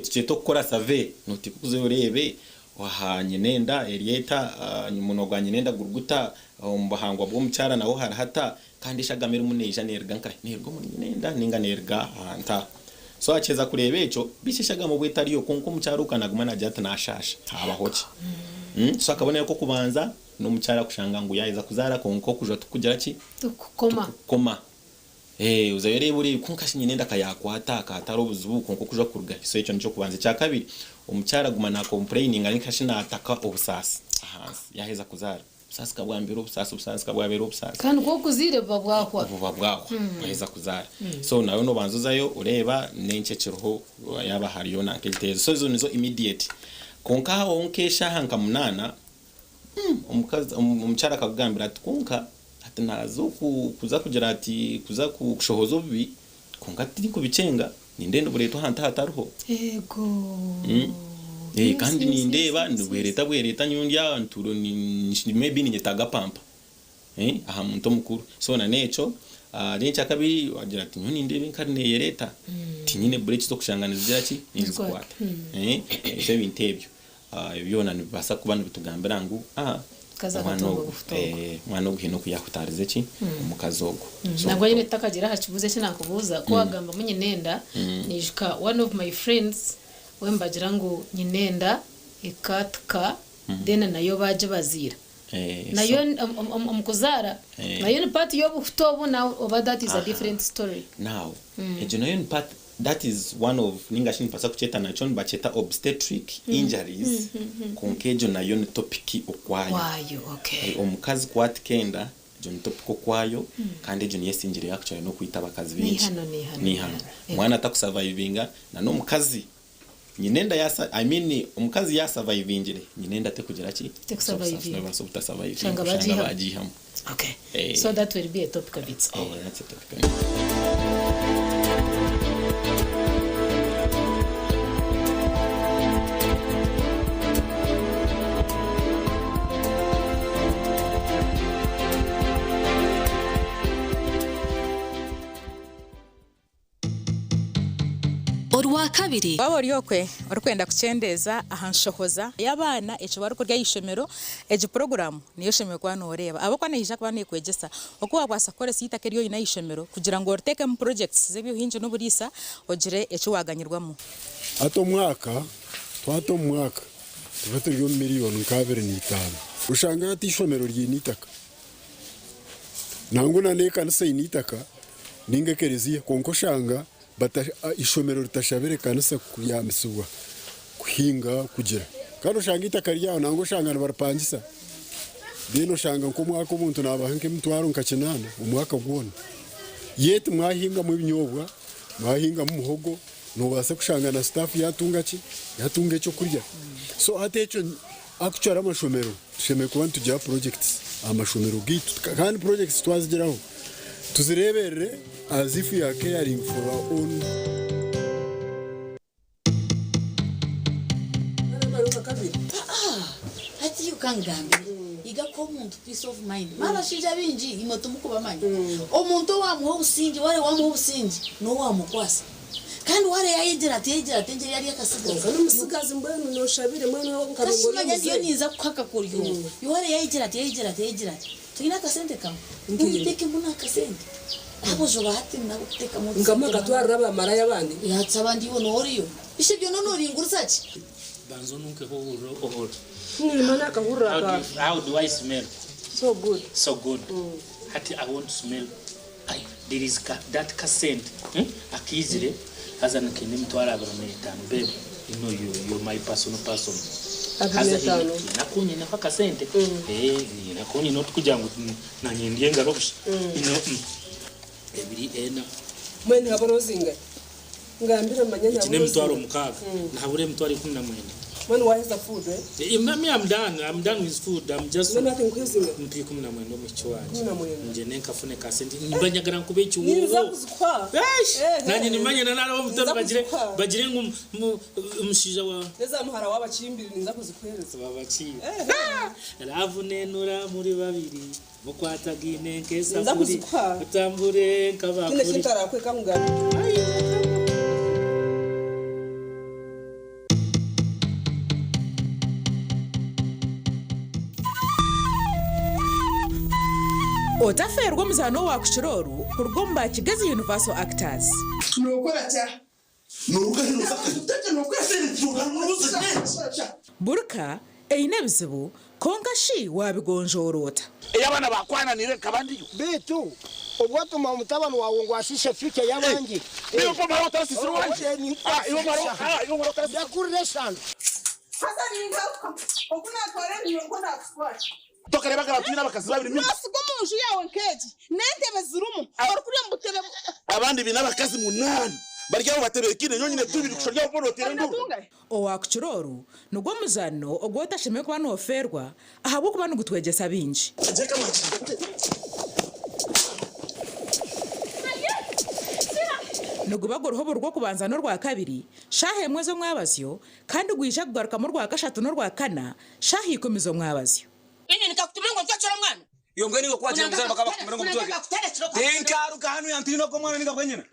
Tukyeta okukora survey noteekwa kuzayo oreebe aha nyinenda eri eta, omunwa gwa nyinenda guri guta, omu buhangwa bw'omukyara naho hari hata, kandi eshagama erimu neija neeruga nkahi? Neeruga omuri nyinenda ninga neeruga ahantu aha. So akiheza kureeba ekyo, beitu eshagama obu etariyo kwonka omukyara okwo naguma naagira ati naashaasha, haabaho ki? So akabonero k'okubanza n'omukyara kushanga ngu yaaheza kuzaara kwonka okujwa tikukugira ki? Tikukukoma. Tikukukoma. Eeh ozayo oreebe oreebe kwonka shi nyinenda ka yakwata ka hatari obuzibu kwonka okuja kurugayo so ekyo nikyokubanza. Ekyakabiri omukyara aguma na complaininga ninga shi nataka obusaasi ahansi yaheza kuzaara obusaasi ka bwambera obusaasi obusaasi ka bwabera obusaasi. Kandi ku okuzaire buba bwahwa. Buba bwahwa waheza kuzaara so nawe nobanza ozayo oreeba nenki ekiriho yaaba hariyo nanka ekiteezo so ezo nizo immediate kwonka aho nk'eshaaha nka munaana Omukazi, omukyara akakugambira ati kwonka ati naaza kuza kugira ati kuza kushohoza obubi kwonka tindikubikyenga nindeeba nibureetwa ahantu ahatariho. Eego. Kandi nindeeba nibwereeta bwereeta nyowe ndi aha ntuuro maybe ninyetaaga pampa aha muntu omukuru. So na n'ekyo. Then ekyakabiri wagira ati nyowe nindeeba enkari neeyereeta tinyine bureeki z'okushanga nizigira ki nizikwata. So ebintu ebyo. Ebyo byona nibibaasa kuba nibitugambira ngu Omukazi omwana akatunga ogu obuhuta obwo. omwana ogu haine oku yaahutaarize ki omukazi ogwo. So Nangwa nyine tutakagira aha kibuuzo eki naakubuuza, ku waagambamu nyinenda, naijuka one of my friends we nibagira ngu nyinenda ekaatika then nayo baagibaziira. Nayo omu kuzaara nayo ni part y'obuhuta obu oba that is a different story? Now egyo nayo ni part That is one of ninga shi nibaasa kukyeta nakyo nibakyeta obstetric injuries kwonka egyo nayo ni topic okwayo. Kwayo, okay. Omukazi ku atika enda egyo ni topic okwayo kandi egyo niyo esingireyo actually n'okwita abakazi baingi. N'eihano, n'eihano, N'eihano. n'eihano. Omwana atakusurvivinga na n'omukazi nyina enda yasa I mean omukazi yasurvivingire nyina enda tekugira ki? Tekusurvivinga. Nobaasa obutasurvivinga Oshanga oshanga bagiihamu. bagiihamu. Okay. Eh. So that will be a topic of its own. Eh, that's a topic. Orwakabiri. Waaba ori okwe orikwenda kukyendeeza aha nshohoza y'abaana eki barikurya aha ishomero, egi puroguraamu niyo oshemereire kuba nooreeba ahabw'okuba neija kuba neekwegyesa oku waabaasa kukoresa eitaka eri oine aha ishomero kugira ngu oriteekemu purojekiti z'eby'obuhingi n'oburiisa ogire eki waaganyirwamu. Hati omwaka twata omu mwaka tuba turi omu miriyoni nka 25. Oshange hati eishomero riine eitaka nangwa na n'ekanisa eine eitaka ninga ekereziya kwonka oshanga Eishomero ritashabire ekanisa kuyambisibwa kuhinga kugira kandi oshanga eitaka riri aho nangwa oshanga nibaripangisa then oshanga nk'omwaka omuntu nabaha nk'emitwaro nka kinaana omwaka gwona yet mwahingamu ebinyobwa mwahingamu muhogo nobaasa kushanga na staff yatunga ki yatunga ekyokurya so hati ekyo actually amashomero tushemereire kuba nitugira projects. Aha mashomero gaitu kandi projects twazigiraho tuzireberere as if we are caring for our own. Hati iwe kangambire, iga kuha omuntu peace of mind. Mara abashaija baingi imwe timukubamanya. Omuntu owamuha obusingye, wareeba wamuha obusingye, n'owamukwasa. Kandi wareeba yayegira ati yayegira ati engyeri ari akasigazi. Kwonka n'omutsigazi mbwenu noshabire mbwenu nka Kasi ori manya ndiyo omuzeeyi. ninza kukuha akakoryo. Iwe wareeba yayegira ati yayegira ati yayegira ati, toine akasente kamwe? Nkaine. Oitekemu n'akasente. Abojo ba hati nabokutekamu Nkamwe akatwarira abamaraya abandi. Yatsa abandi iwe nooriyo. Ishe byona noringuriza ki? Banza onunkeho ohurire ohurire. Nyuma nakahurira How do aka. you, how do I smell? So good. So good. Hati I want to smell. I, there is ka, that ka scent. Akizire haza nikende emitwaro 25 babe. You know you you're my personal person. Abiri Haza n'etaano. nakunyinako akasente. Eh, nakunyina otukugira ngu nanye ndye engaro busha. You know, ebiri ena. Mbwenu nihabura ozingahi? Ngambira manye Egi nihabura n'emitwaro ozingahi. 6. Nihabura emitwaro 19. Mbwenu waheza food eh? Me, I'm done. I'm done with food. I'm just. Mbwenu hati nkuhe zingahi? Mpi 19 omwishiki wangye. 19. Ngyende nkafune kasente. Mbanyagara nkube Ninza ekiwuwo. kuzikuha. Nanye nimanye na naraho Ninza omutoro bagire kuzikuha. bagire ngu omushaija wa Neza muhara w'abakimbiri ninza kuzikuhereza. Babaki. Love nenura muri babiri. Mukwatagine Ninza nk'esafuri. kuzikuha. Mutambure Kine nk'abakuri. kintarakweka ngambire. Otafeerwa omuzaano owa kukira oru kuruga omu ba Kigezi Universal Actors. Nokora kya? Burka eine ebizibu, kwonka shi waabigonjoora ota? Ei abaana bakwananire nkaba ndiyo. Beitu obwatuma mutabani wawe ngu ashishe future y'abandi. Iwe pomara otarasisira owangye. Ah, iwe omara- ah, iwe omara otarasisira. Ndakurira eshano. Haza ningaruka oku natwara ebintu nko nakutwara. Tokareebagara twine abakazi babiri mingi. Nosiga omu nju yaawe nk'egi n'entebe zirimu orikurya omu butebe Abandi biine abakazi munaana. Bari aho batebeekine nyowe nyine tubiri kushusha ori aho oteera enduru. Owaakukira oru nigwo muzaano ogu otashemereire kuba noofeerwa ahabw'okuba nigutwegyesa bingi. Niguba guriho buri Rwokubanza n'Orwakabiri shaaha emwe z'omwabazyo kandi gwija kugarukamu Orwakashatu n'Orwakana shaaha ikumi z'omwabazyo. Ini nikakutuma ngo ntwacure omwana. Iyo mbwa niwe kwakira muzana bakaba kumera ngo mutoke. Tinkaruka hano yantino ko mwana ninga bwenyine.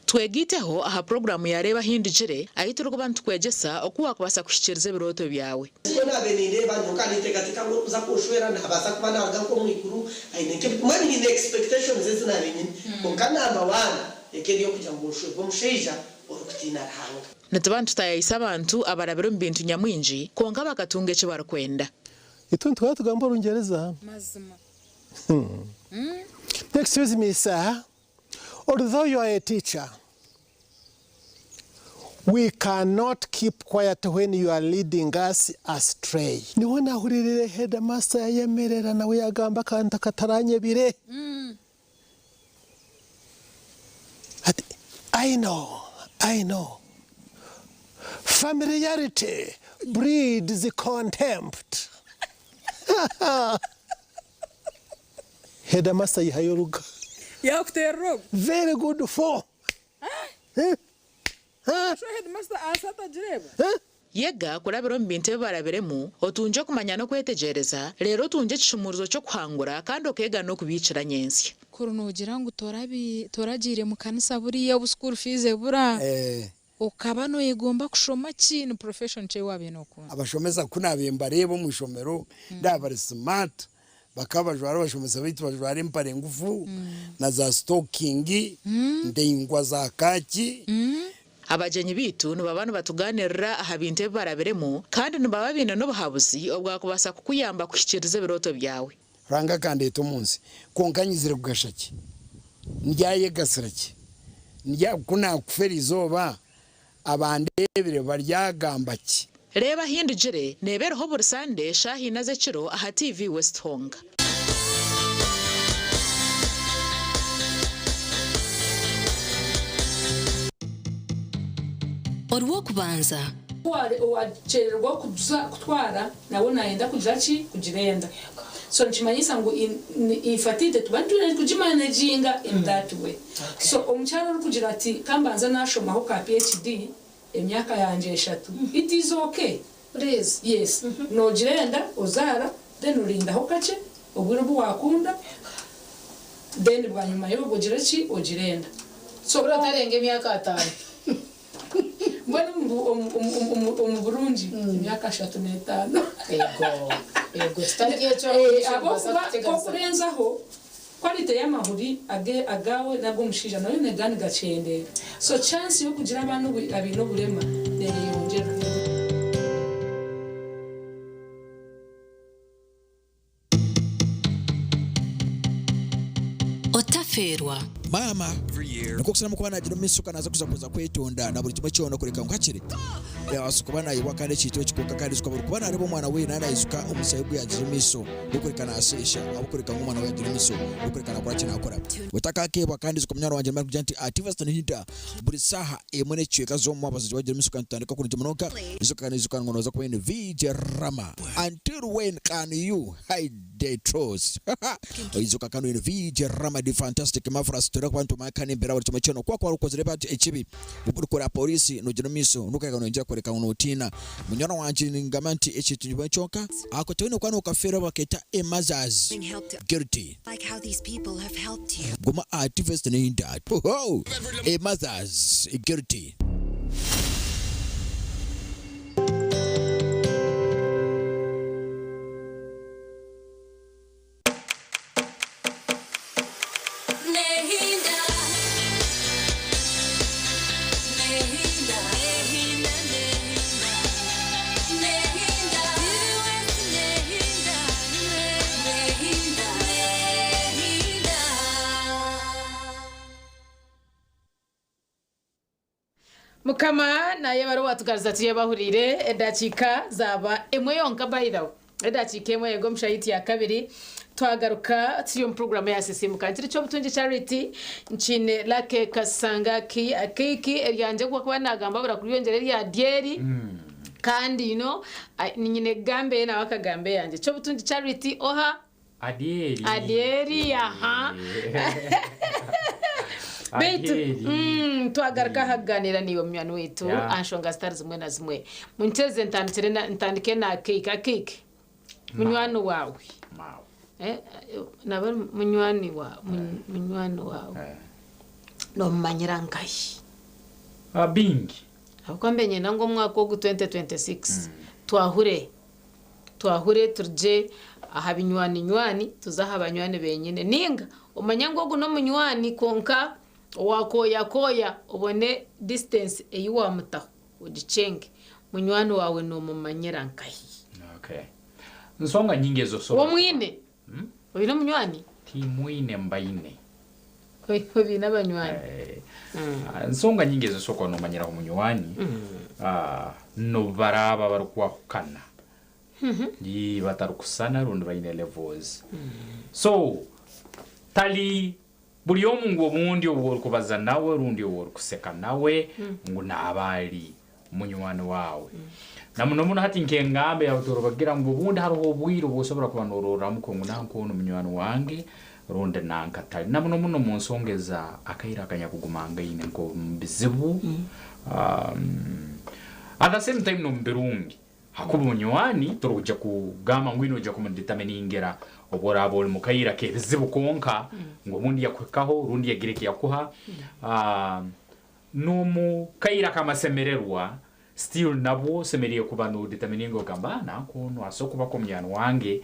Twegaiteho aha puroguraamu ya Reeba Ahindugire ahu turikuba nitukwegyesa oku waakubaasa kuhikiiriza ebirooto byawe. Nikwo naabaire nindeeba nyowe ninteekateeka ngu orikuza kunshwera naabaasa kuba naaruga nk'omu iguru aine nk'ebi mbwenu nyine expectations ezi naabaire nyine kwonka number one eka eri ey'okugira ngu nshwerwe omushaija orikutiina Ruhanga. Nituba nitutaayaayisa abantu abarabire omu bintu nyamwingi kwonka bakatunga eki barikwenda. Itwe nituba tugamba Orungyereza. Mazima. Excuse me, sir. Although you are a teacher, we cannot keep quiet when you are leading us astray. Niho nahuririre headmaster yayemerera nawe yagamba akantu kataranyebire. Ati, I know, I know. Familiarity breeds contempt. Headmaster yihayo oruga. Yakuteerera ogu. Very good for. So headmaster aasa atagireeba? Yega kurabira omu bintu ebi barabiremu, otungye okumanya n'okwetegyereza, reero otungye ekishumuurizo ky'okuhangura kandi okeega n'okubiikira nyentsya. Kuri noogira ngu toragiire mu kanisa buriya obu school fees ebura, okaba nooyegomba kushoma ki? Ni profession ki ei waabaire nookunda? Abashomesa ku naabaire mbareeba omu ishomero ndaaba bari smart, bakaba bajwara abashomesa baitu bajwara empare ngufu na za sitokingi ndaingwa za kaaki. Abagyenyi baitu nibaba nibatugaaniirira aha bintu ebi barabiremu kandi nibaba baine n'obuhabuzi obwakubaasa kukuyamba kuhikiiriza ebirooto byawe. Ruhanga akandeeta omu nsi, kwonka nyizire kugasha ki? Ndyayegasira ki? Ndya, ku naakufa eriizooba, abandeebire baryagamba ki? Reeba Ahindugire neeba eriho buri Sande shaaha ina z'ekiro aha TV West Honga. Orwokubanza. Owakyererwa kutwara nawe nayenda kugira ki? Kugira enda. So nikimanyisa ngu infertility tuba nitwine kugimanaginga in that way. So omukyara orikugira ati kambanze nashomaho ka PhD emyaka yangye eshatu, it is okay. Yes, nogira enda ozaara then orindaho kakye obwire obu wakunda then bwanyima y'obwo ogire ki? Ogire enda. So Otarenga emyaka ataano. Mbwenu omu burungi emyaka 35. Ego, ego, tutari ekyo. Ahabw'okuba kokurenzaho quality y'amahuri agawe n'ag'omushaija nayo nega nigakyendeera. So chance y'okugira abaana abaine oburema neyeyongyera. Otafeerwa. Maama nikwo kusaramu kuba nagira omu maisho ka naza kuza kuza kwetonda na buri kimwe kyona kureka ngu hakiri yabaasa kuba nayebwa kandi ekintu eki kwonka kandi ijuka buri kuba nareba omwana we naba naijuka omushaija ogu yagiire omu maisho gwokureka nasheesha ahabwokureka ngu omwana we yagiire omu maisho gwokureka nakora ki nakora. Otakakebwa kandi ijuka munywani wangye nimara kugira nti ati Western Hinda buri saaha emwe n'ekicweka z'omu mwabazyo wagira omu maisho kandi tutandika kurungi munonga ijuka kandi ijuka ngu noza kuba oine VJ Rama until when can you hide the truth. Oijuka kanu eno VJ Rama the fantastic marvelous turi kuba nitumanya kandi embera buri kimwe kyona kuba kwari okozire bati ekibi urikora polisi nogira omu maiso nokureka noyongyera kworeka ngu notiina munywani wangye ningamba nti ekintu nikimwe kyonka ako toine kuba nokafeera baketa a mothers guilty guma aha TV neinda a mothers guilty. Mukama nayebare owatugaruza turi abahuriire edakiika zaaba emwe yonka by the way edakiika emwe ego omushahiti ya kabiri twagaruka turi omu puroguramu ya sisimuka nkiri Kyobutungi Charity nkiine Lucky Kasanga ki Keiki eryangye kuba nagamba bura kuryongyera erya Dyeri kandi you know ninyine kugamba eye nawe akagamba eyangye Kyobutungi Charity oha Adyeri. Adyeri aha. Beitu twagaruka aha kuganira naiwe munywani waitu aha nshonga zitari zimwe na zimwe. Munkyeze ntandikire na ntandike na Cake. A Cake munywani waawe. Eh, naba ari munywani waawe munywani waawe. Nomumanyira nkahi? Bingi. Ahabw'okuba mbe niinyenda ngu omwaka ogu 2026 twahure. Twahure turugye aha binywani-nywani tuze aha banywani benyine. Ninga omanye ngu ogu n'omunywani kwonka owa koya-koya obone distance ei wamutaho ogikyenge. Munywani waawe nomumanyira nkahi? Okay. Nsonga nyingi ezosobola. Omwine? Oine omunywani? Timwine mbaine. Obaine abanywani? Ensonga nyingi ezosobola kuba nomanyiraho omunywani, n'obu baraaba barikwahukana. Ii, batarikusana rundi baine levels. So, tari buri omu ngu obundi ou orikubaza nawe rundi ou orikuseka nawe ngu naaba ari munywani waawe. Na muno muno hati nk'engamba yaawe torobagira ngu obundi hariho obwire obu osobora kuba noororamu ngu nanka onu munywani wange rundi nanka tari. Na muno muno omu nsonga eza akaire akanyakugumangaine nk'omu bizibu, at the same time n'omu birungi. Ahakuba omunywani torikuja kugamba ngu noija kumudeterminingira obu oraaba ori mukaire ak'ebizibu kwonka ngu obundi yakuhikaho rundi yagira eki yakuha. N'omu kaire ak'amasemererwa still nabwo osemeriire kuba nodetermininga ogamba ah nanka onu asobola kuba k'omunywani wange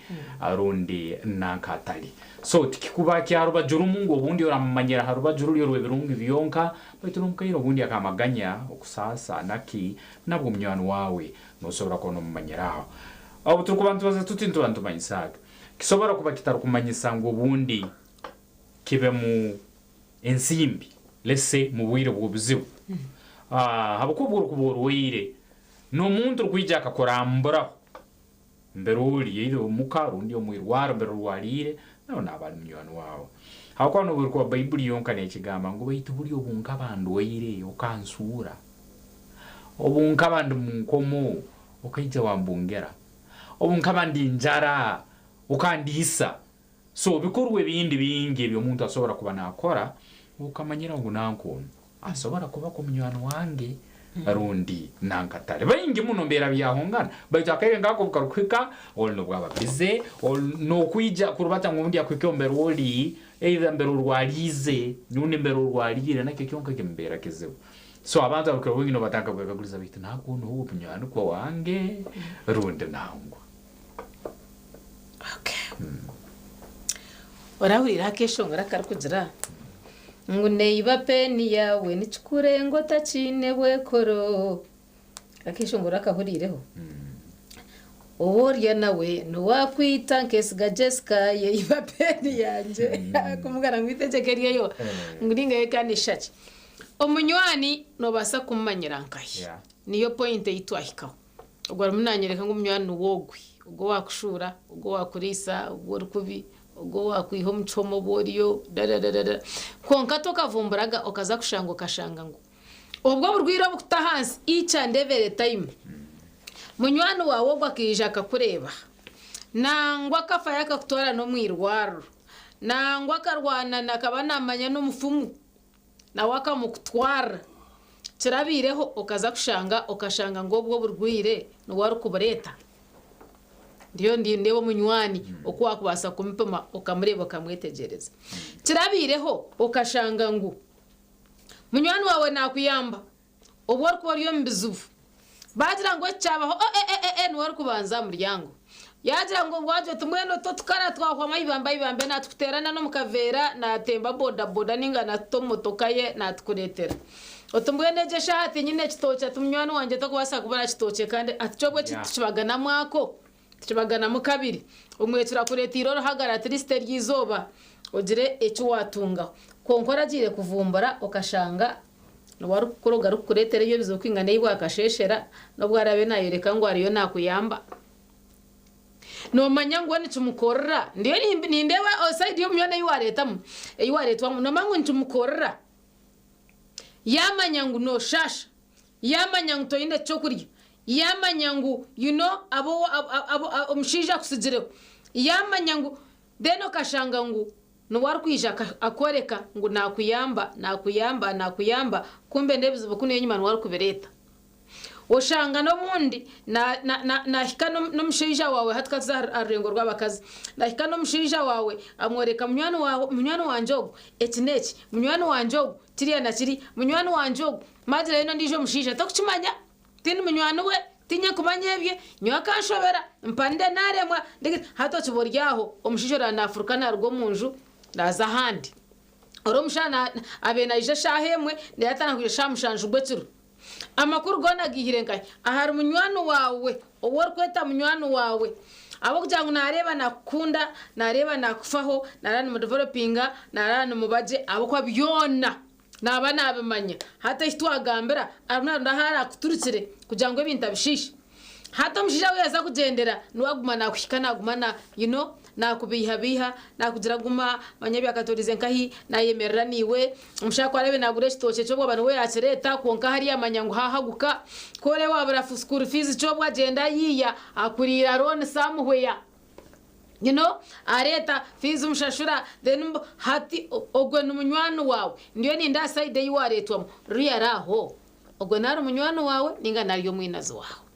rundi nanka atari. So tikikuba kya rubaju rumu ngu obundi oramumanyira ha rubaju ruri orw'ebirungi byonka baitu n'omu kaire obundi ak'amaganya, okusaasa naki Nabwo munywani waawe noosobora kuba noomumanyira aho. Obu turikuba nitubaza tuti nituba nitumanyisa ki? Kisobora kuba kitarikumanyisa ngu obundi kibemu ensimbi, let's say mu bwire bw'obuzibu. Ahabw'okuba obu orikuba orwaire, n'omuntu orikwija akakuramburaho mbere ori either omuka rundi omu irwarro mbere orwariire, nawe naaba ari munywani waawe. Ahabw'okuba n'obu erikuba Baibuli yonka neekigamba ngu baitu buri obu nkaba ndwaire okansuura. Obu nkaba ndi mu nkomo, okaija wambungera. Obu nkaba ndi njara, okandiisa. So bikorwa ebindi bingi ebi omuntu asobora kuba nakora, okamanyira ngu nanka onu asobora kuba ko munywani wange rundi nanka atari. Baingi muno mbeera byahongana, baitu akaire nkako obu karukuhika, oli nobwaba busy, nokwija kurubata ngu obundi akuhike omu mbera ori, either mbere orwariize rundi mbere orwariire, nakyo kyonka kimubeera kizibu. So abantu abakira obwingi nobatandika kwekaguliza baitu nanka onu huwe munywani kwo wange rundi nangwa? Orahuriire akeshongoro akarikugira ngu neiba peeni yaawe nikikurenga otakiine bwekoro? Akeshongoro akahuriireho? Ou orya nawe niwe akwita nkesiga Jessica yeiba peeni yangye kumugana ngu itegyeko eryeyo ngu ninga yo kandi shaki. Omunywani nobaasa kumumanyira nkahi? Niyo point ei twahikaho. Ogwo arimu naanyoreka ngu omunywani niwe ogwe, ogwo owaakushuura, ogwo owaakuriisa obu ori kubi, ogwo owaakwiha omu kihome obu oriyo, dadadadada. Kwonka tokavumburaga okaza kushanga okashanga ngu obwo oburwaire obukuta ahansi each and every time, munywani waawe ogwo akaija akakureeba, nangwa akafayo akakutwara n'omu irwariro, nangwa akarwana akaba naamanya n'omufumu. Nawe akamukutwarira. Kirabaireho okaza kushanga okashanga ngu obwo oburwaire niwe arikubureeta. Ndiyo nindeeba omunywani oku wakubaasa kumupima okamureeba okamwetegyereza. Kirabaireho okashanga ngu munywani waawe nakuyamba obu orikuba ori omu bizibu. Baagira ngu eki kyabaho, e-e-e-e-e niwe arikubanza aha muryango. Yaagira ngu waagira oti mbwenu otwo tukara twahwamu aibambe aibambe naatukuteera na n'omu kaveera naatemba bodaboda nainga naatuta omu motoka ye naatukureetera. Oti mbwenu egyo eshaaha tinyine kitookye ati munywani wangye tokubaasa kubura kitookye kandi ati kyobwo eki tukibaganamu ako tukibaganamu kabiri. Obumwe turakureeteire oruhagara at least eryo izooba ogire eki waatungaho. Kwonka oragiire kuvumbura okashanga Niwe arikukuroga arikukureetera ebyo ebizibu kwingana ei bwakasheeshera n'obu araabe naayoreka ngu ariyo naakuyamba. Noomanya ngu we nikimukorera. Ndiyo nindeeba sayidi y'omunywani ei waareetamu, ei waareetwamu, noomanya ngu nikimukorera. Yaamanya ngu nooshaasha, yaamanya ngu toine ky'okurya, yaamanya ngu you know abo omushaija akutsigireho, yaamanya ngu Then okashanga ngu niwe arikwija akworeka ngu nakuyamba, nakuyamba, nakuyamba kumbe nebizibu kunu enyima niwe arikubireeta. Oshanga nobundi nahika nomushaija wawe hati katuze aha rurengo rwabakazi, nahika nomushaija wawe amworeka munywani wangye ogu eki neki, munywani wangye ogu kiriya nakiri, munywani wangye ogu magira nondiijo omushaija tokukimanya. Tindi munywani we, tinye kumanya ebye, nyowe akanshobera, mpanire naaremwa, hati okiba ori aho, omushaija oriya naafuruka naaruga omu nju naaza ahandi. Ori omushana abaire naija eshaaha emwe reero atandika kwija eshaaha mushanju gw'ekiro. Amakuru goona agaihire nkahi? Ahari munywani waawe ou orikweta munywani waawe. Ahabw'okugira ngu naareeba naakukunda, naareeba naakufaho, naareeba nimudevelopinga, naareeba nimuba gye ahabw'okuba byona Naaba naabimanya. Hati eki twagambira, arimu naaronda ahu araakuturukire kugira ngu ebintu abishiishe. Hati omushaija ahu yaaza kugyendera, niwe aguma naakuhika naaguma na, you know, naakubeihabeiha, naakugira guma, manya ebyakatoorize nkahi, naayemerera naiwe. Omushaija ku araabe naagura ekitookye ky'obwaba niwe yaakireeta, kwonka hariya amanya ngu haahaguka. Ku oreeba waabura school fees ky'obwo agyenda ayiiya, akuriira loan somewhere. You know, areeta fees omushashura then mbu hati ogwe ni munywani waawe. Ndiyo nindeeba side ei wareetwamu ruriya ari aho, ogwe nari munywani waawe ninga nari omwinazi waawe.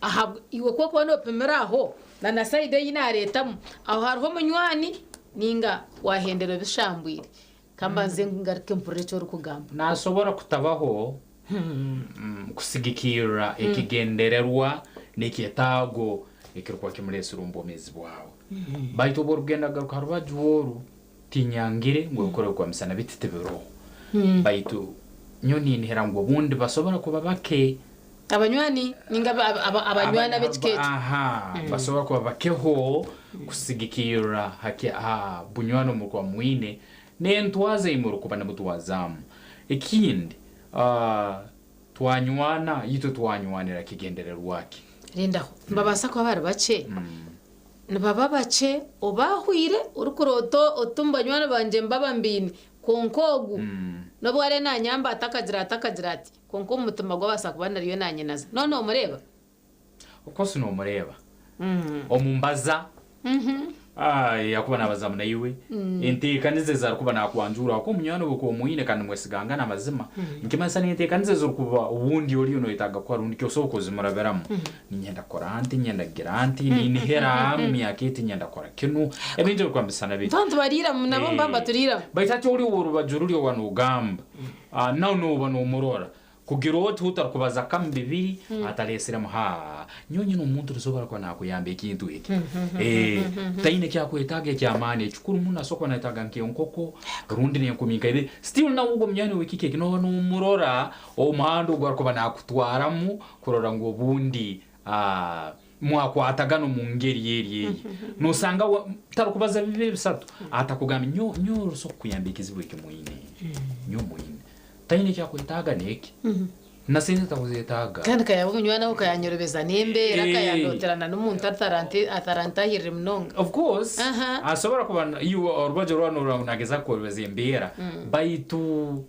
Ahabwe iwe ku orikuba nopimira aho na na side ei nareetamu, aho hariho munywani ninga wahendera obishambwire. Kambanze ngaruke mpurire eki orikugamba. Nasobora kutabaho kusigikirra ekigendererwa n'ekyetaago ekirukuba kimuleesire omu bwomeezi bwawe. Baitu obu orukugenda kugaruka ha rubaju oru, tinyangire ngu ebikorwa ebikwamisana biti tibiroho. Baitu nyowe ninihira ngu obundi basobora kuba bake. Abanywani ninga abanywani ab'ekika ekyo. Aha, basobora kuba bakeho kusigikirra ha bunywani obu murukuba mwine n'entwaza ei murukuba nimutwazaamu. Ekindi, twanywana, itwe twanywanira kigendererwa ki? Rindaho, nibabaasa kuba bari bakye? Nibaba bakye obaahwire orikuroota oti omu banywani bangye mbaba mbaine, kwonka ogu n'obu araabe naanyamba ati akagira ati akagira ati. Kwonka omu mutima gwe abaasa kuba nariyo naanyenaza. Noona noomureeba? Of course noomureeba. Omu mbaza, yakuba naabazamu naiwe, enteekaniza ezi arikuba naakwanjuura ahakuba omunywani obu okuba omwine kandi nimwesigangana amazima, nikimanyisa n'enteekaniza ezi orikuba obundi oriyo nooyetaaga kukora rundi ki osobola kuzimurabiramu. Niinyenda kukora nti, niinyenda kugira nti, niinihira omu myaka eti niinyenda kukora kinu, ebintu ebirikuba nibishushana biti. Nituba nitubariiramu nabo nibaba nibaturiiramu. Baitu hati ori ow'orubaju ruri owaaba noogamba, nawe nooba noomurora kugira oti otarikubaza kamwe bibiri atareetsiremu haa nyowe nyine omuntu orizoba arikuba naakuyamba ekintu eki. Taine eki arikwetaaga eky'amaani ekikuru muno asobola kuba naayetaaga nk'enkoko rundi n'enkumi nka ibiri still nawe ogwo munywani w'ekika eki nooba noomurora omuhanda ogu arikuba naakutwaramu kurora ngu obundi mwakwatagana omu ngeri eri egi. Noosanga tarikubaza bibiri bisatu atakugambire nyowe nyowe orisobola kukuyamba ekizibu eki mwine nyowe mwine. Taine eki akwetaaga n'eki. Na sente takuzeetaaga. Kandi kayaba omunywani aho kayanyorobeza n'embeera kayandooterana n'omuntu atarantahirire munonga. Of course, asobora kuba iwe orubaju orwawe norora ngu nagezaho kukworobeza embeera baitu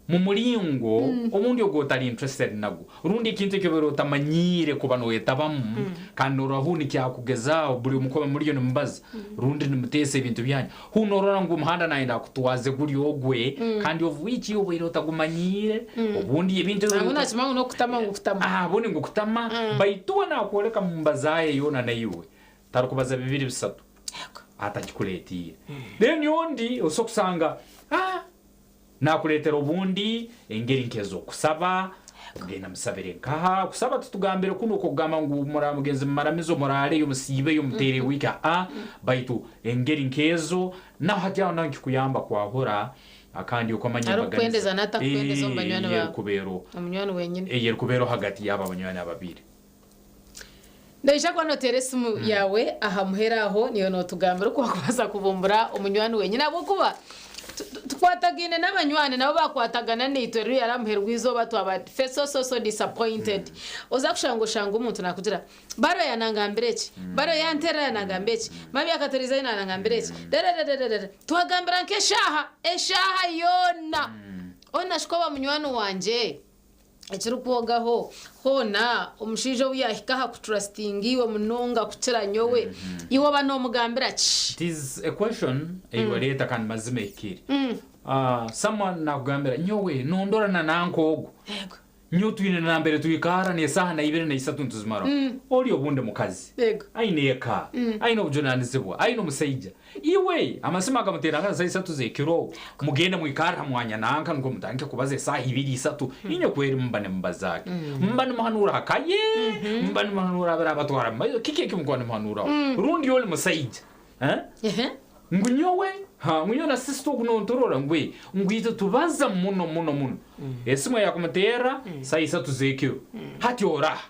mu muringo obundi ogu otari interested nagwo rundi ekintu eki obaire otamanyiire kuba noyetabamu kandi norora huu nikyakugezaaho buri omu kuba muriyo nimubaza rundi nimuteesa ebintu byanyu huu norora ngu omuhanda nayenda akutwaze guri ogwe kandi of which iwe obaire otagumanyiire obundi ebintu ebi Nangwa nakimanya ngu nokutama ngu kutama. Ah, obundi ngu kutama baitu we nakworeka mumbaza ye yoona naiwe tarikubaza bibiri bisatu atakikureetiire then ondi osobola kusanga ah Nakureetera obundi engeri nk'ez'okusaba, kugenda musabire nkaha. Kusaba titugambire kunu okw'okugamba ngu mugenze mumaramizo muraaleyo musiibeyo muteere wiiki aa, baitu engeri nk'ezo naho hati aho naho nikikuyamba kwahura kandi okamanya embaganiza Arikukwendeza n'atakukwendeza omu banywani baawe. ey'erikubeera Omunywani wenyine. ey'erikubeeraho hagati y'abo abanywani ababiri. Noija kuba noteera esimu yaawe aha muheru aho niiwe nootugambira oku wakubaasa kubumbura omunywani wenyine ahabw'okuba tukwatagaine n'abanywani nabo bakwatagana naitwe rero yari aha muheru gw'eizooba twaba fe so so so disappointed. Oza kushanga oshanga omuntu naakugira baro yanangambira eki, baro yanteerera yanangamba eki, mabi akatereeza yanangambira eki rererererere twagambira nk'eshaaha, eshaaha yoona onu nashuka oba munywani wangye. Ekirikwogaho, hoona omushaija obu yaahika aha kuturasitinga iwe munonga kukira nyowe, iwe oba noomugambira ki? It is a question ei wareeta kandi mazima ehikire. Someone nakugambira nyowe nondora na nanka ogu, nyowe twine nambere twikaara n'esaaha na ibiri na isatu nituzimaraho. Ori obundi mukazi, aine eka, aine obujunanizibwa, aine omusaija. Iwe amasimu agamuteera nka saaha isatu z'ekiro, mugende mwikarre ha mwanya nanka nukwo mutandike kubaza esaaha ibiri isatu, inywe kweri muba nimubaza ki? Muba nimuhanuura ha ka ye? Muba nimuhanuura abirabatwara mu maiso? Kiki eki mukuba nimuhanuuraho? Rundi oli musaija, eh? Ngu nyowe, ha, ngu nyowe na sister ogu nonturora ngu ee, ngu itwe tubaza muno muno muno. Esimu eyakumuteerra saaha isatu z'ekiro, hati oraha?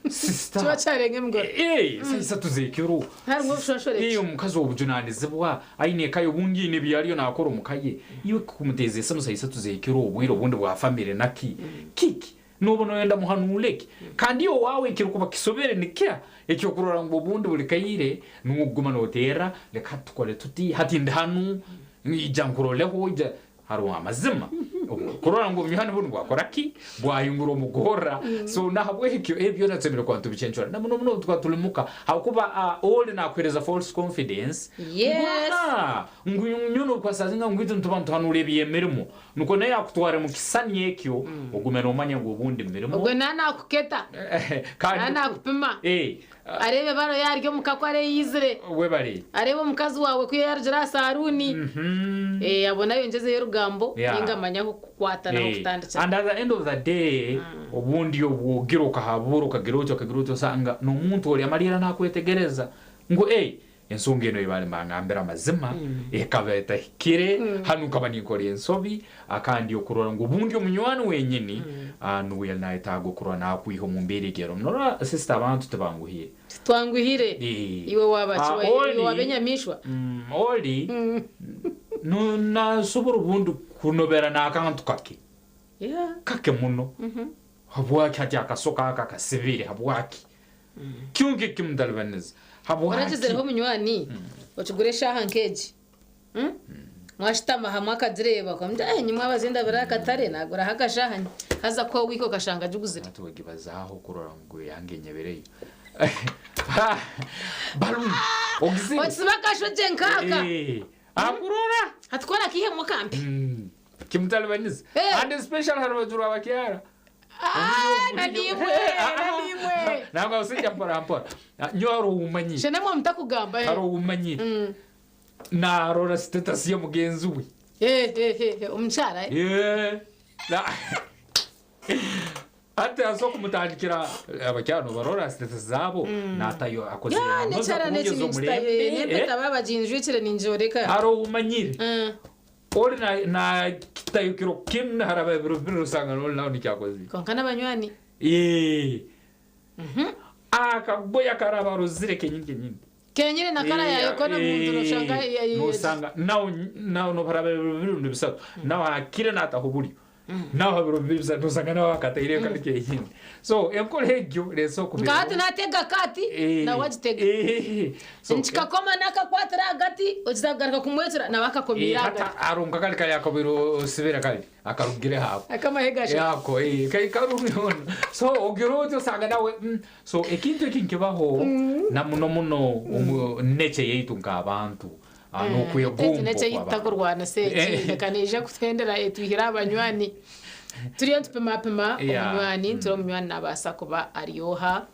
Sister. Kiba kyarenga emigoro. Eh, saaha isatu z'ekiro. Harimu obushonshoreki. Eh, omukazi w'obujunanizibwa aine eka ye obundi aine ebi ariyo naakora omu ka ye. Iwe kumuteeza esimu saaha isatu z'ekiro obwire obundi bwa famire naki? Kiki? Nooba nooyenda muhanuure ki? Kandi iwe owaawe ekirikuba kisobere nikiha? Eky'okurora ngu obundi buri kaire niiwe okuguma nooteera, reka hati tukore tuti, hati ndi hanu, ija nkuroleho, ija. Hariho amazima obu orikurora ngu obunywani bunu bwakora ki? Bwahingura omu gorra. So nahabwekyo ebi byona tusemeriire kuba nitubicencura na muno muno obu tukuba turi muka habwokuba ori nakuhereza false confidence ngu Yes. aa ngu nyowe nobukuba ngu itwe nituba nituhanuura eby'emirimo nikwo nawe akutware mu kisani ekyo ogume nomanya ngu obundi mirimo Ogwe naaba nakuketa, kandi naaba nakupima. Eh, Areebe baro yaarya omuka ku areeyizire. Webare. Areebe omukazi waawe ku yaarugire aha saaruuni. Abone ayongyezeyo orugambo nainga amanye ah'okukwata n'ah'okutandikira. And at the end of the day, obundi obu ogira okahabura okagira oti okagira oti osanga n'omuntu ori amariira nakwetegereza ngu eh ensonga enu ei baali nibangambira amazima ekaba etahikire, hanu nkaba ninkora ensobi, Kandi okurora ngu obundi omunywani wenyini nuwe yali nayetaaga okurora nakwiha omu mbeera egi erumu. Norora sister abantu tibanguhire. Titwanguhire. Iwe waba ki? Iwe waba enyamaishwa? Oli nasobora obundi kunobera n'akantu kake. Kake muno. Habwaki hati akasoka aka kasibire habwaki? Kyonka ekimutalibaniza habwaki? Oragizireho omunywani okigura eshaaha nk'egi? Mwashutama hamwe akagireeba okamugira eh nyimwe abazindabira aha katare naguraho akashahani haza kuha wiiki okashanga agiguzire. Hati wagibazaho kurora ngu eyange nyebereyo. Baluni ogizire. Otsiba akashogye nkaaka. Eh, akurora. Hati kora akihemu akampe. Kimutalibaniza. And especially ha rubaju rwa bakyara. Ah, na nimwe, na nimwe. Nangwa usijja mpora mpora. Nyowe hariho owumanyire. Shana mwe mutakugamba. Hariho owumanyire. Narora status ya mugenzi we. Eh, eh, eh, omukyara. eh? Yeah. Na- Hati asobola kumutandikira abakyara nobarora status zabo natayo akozire Ya, noza nekyara kumugeza nekininjitayo. omulembe, Nempeta eh? babaginjwikire ninjoreka. Hariho owumanyire. Ori na na kitayo kiro kimwe haraba ebiro bibiri osanga nori nawe nikyo akozire. Konka n'abanywani. Eh. Akagoya karaba arozire kenyini kenyini. Kenyine nakara yayo kona muntu noshanga nosanga nawe nawe nobaraba ebiro bibiri rundi bisatu nawe akire nataho buryo nawe ebiro bibiri bisatu nosanga nawe akataire kandi kenyini so enkora egyo resa Nka hati natega akati nawe agitega. So, Nkikakoma nakakwatira agati okizagaruka kumwetura nawe akakomira agati. arunga kali kali akobiro osibira kali akarugire hapo Akamahega asha. yako eh kai karungi ono so ogira otyo osanga nawe so ekintu eki nkibaho na muno muno nature yaitu nk'abantu n'okwegomba Nece okw'abantu. itakurwana se reka neija kutwendera etwihire abanywani. Turiyo nitupimapima omunywani turi omunywani nabaasa kuba aryoha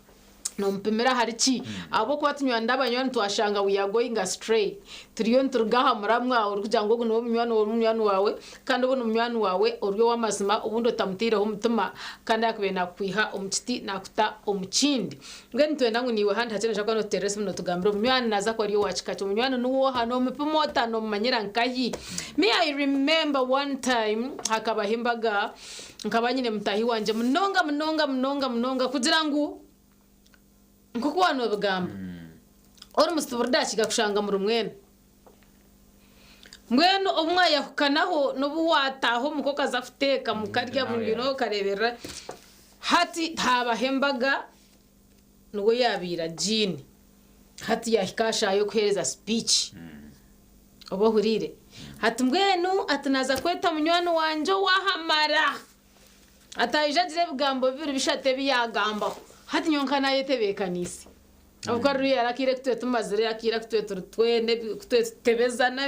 nomupimira ahari ki ahabwokuba tunywani n'abanywani twashanga we are going astray turiyo nituruga aha muramwa orikugira ngu ogu niwe munywani wawe munywani wawe kandi obu ni munywani wawe ori ow'amazima obundi otamuteireho omutima kandi akubaire nakwiha omu kiti nakuta omu kindi mbwenu nitwenda ngu niiwe handi hakye noija kuba notuteerera esimu notugambira omunywani naza kuba ari owakika ki omunywani niwoha nomupima ota nomumanyira nkahi me i remember one time hakabaho embaga nkaba nyine mutahi wangye munonga munonga munonga munonga kugira ngu nkoku wanobigamba ori musiburi dakiga kushanga muri mwene mbwenu obu mwayahukanaho n'obu wataha omuka okaza kuteeka mukarya mubino okareberera hati habaho embaga niwe yabiira jiini hati yahika ashaaha y'okuheereza speech oba ohuriire hati mbwenu ati naza kweta munywani wangye owahamara atayija agira ebigambo bibiri bishatu ebi yagambaho hati nyowe nayetebeekaniise ahabw'okuba ruriya yarakiire kutwe tumazire akiire kutwe turi twene kutwe tutebezana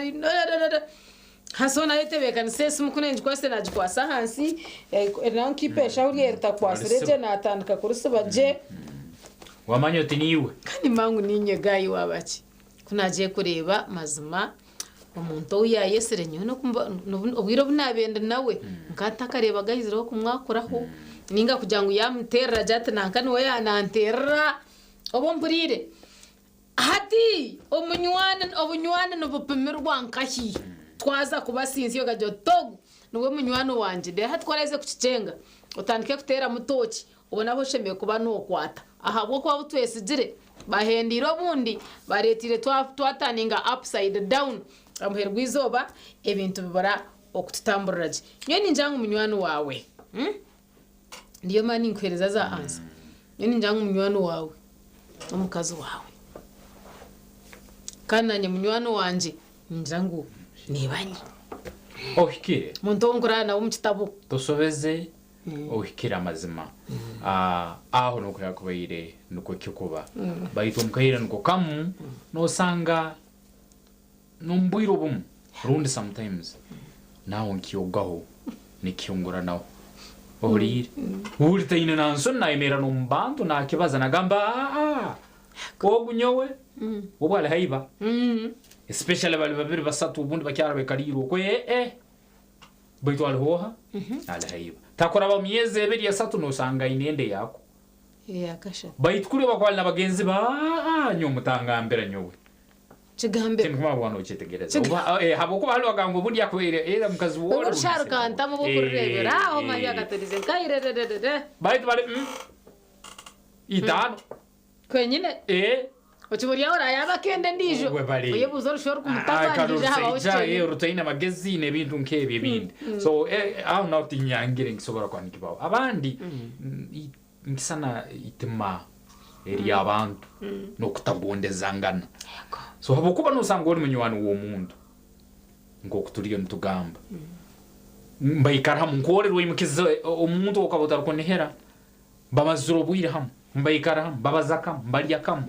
hasi nayetebeekanisa esimu ku nengikwase nagikwasa ahansi naho nkipeesha aho ruriya ritakwasire gye natandika kurisiba gye wamanya oti niiwe kandi mangu ninye gayi wabaki ku nagiye kureeba mazima omuntu ou yayesire nyowe obwire obu nabenda nawe nkantakareeba gahizireho kumwakuraho ninga kugira ngu yamuterera agira ati nanka niwe yananterera oba mpuriire hati omunywani obunywani nibupimirwa nkahi twaza kubasinzya okagira oti ogu niwe munywani wangye reero hati kwaraheze kukicenga otandike kuteeramu tooki obone ahu oshemereire kuba nookwata ahabw'okuba abu twesigire bahendiire obundi bareeteire twataninga upside down amuheru gw'eizooba ebintu bibura okututamburira gye nyowe ningira ngu munywani waawe Ndiyo maana ninkuheereza za ansa. Nyowe ningira ngu munywani waawe n'omukazi waawe. Kandi naanye munywani wangye ningira ngu niibanye. Ohikire. Omuntu ou nkuraara nawe omu kitabo. Tosobeze ohikire amazima. Aho nikwo yakubaire nikwo kikuba. Baitu omu kaire niko kamu nosanga n'omu bwire obumu rundi sometimes nawe nkyogaho nikihunguranaho. Ohuriire. Buri taine na nsoni nayemerera n'omu bantu nakibaza nagamba aa ogu nyowe obu ari haiba especially bari babiri basatu obundi bakyara bekariire okwe eh baitu ariho oha ari haiba takuraba myezi ebiri esatu nosanga aine ende yako Eyakashatu. baitu kuri bakwali na bagenzi ba aa nyowe mutangambira nyowe Kigambe. Tinkumaba nokyetegereza. Oba habwokuba hariho bagamba obundi yakubaire era mukazi wowe Orusharo kantamu bokururebera aho manya akatorize nkairererere. Baitu bari itaano. Kwenyine. Okiburya orayaba akenda endiijo. We bari. Oyebuuza orusho orukumutabangije habaho Orusaija kikye. rutaine amagezi n'ebintu nk'ebyo ebindi. So aho naho tinyangire nkisobora kuba nikibaho. Abandi nkisana itima ery'abantu n'okutagondezangana. So habwokuba nosanga ori munywani w'omuntu Nk'oku turiyo nitugamba. Mbaikara hamu nk'ori rwaimukize omuntu okaba otarikunihira, bamazire obwire hamu, mbaikara hamu, mbabaza kamu, mbarya kamu,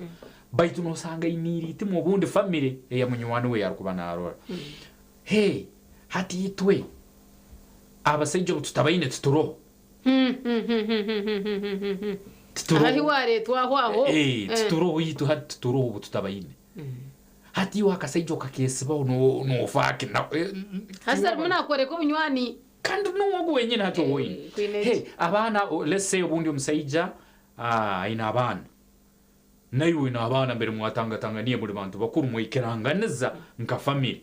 baitu nosanga ainiire itima obundi famire eya munywani we eyarikuba narora. Hey, hati itwe abasaija obu tutabaine tituroho. Tituroho. Ahi wareetwa aho aho. Eh, tituroho itwe hati tituroho obu tutabaine. Hati iwe akasaija okakesibaho nofaaki na Hasa arimu nakworeka obunywani. Kandi n'ogu wenyini hati owoine. Kwine Hey, abaana let's say obundi omusaija aine abaana naiwe oine abaana mbere mwatangatanganiye muri bantu bakuru mwaikiranganiza nka family.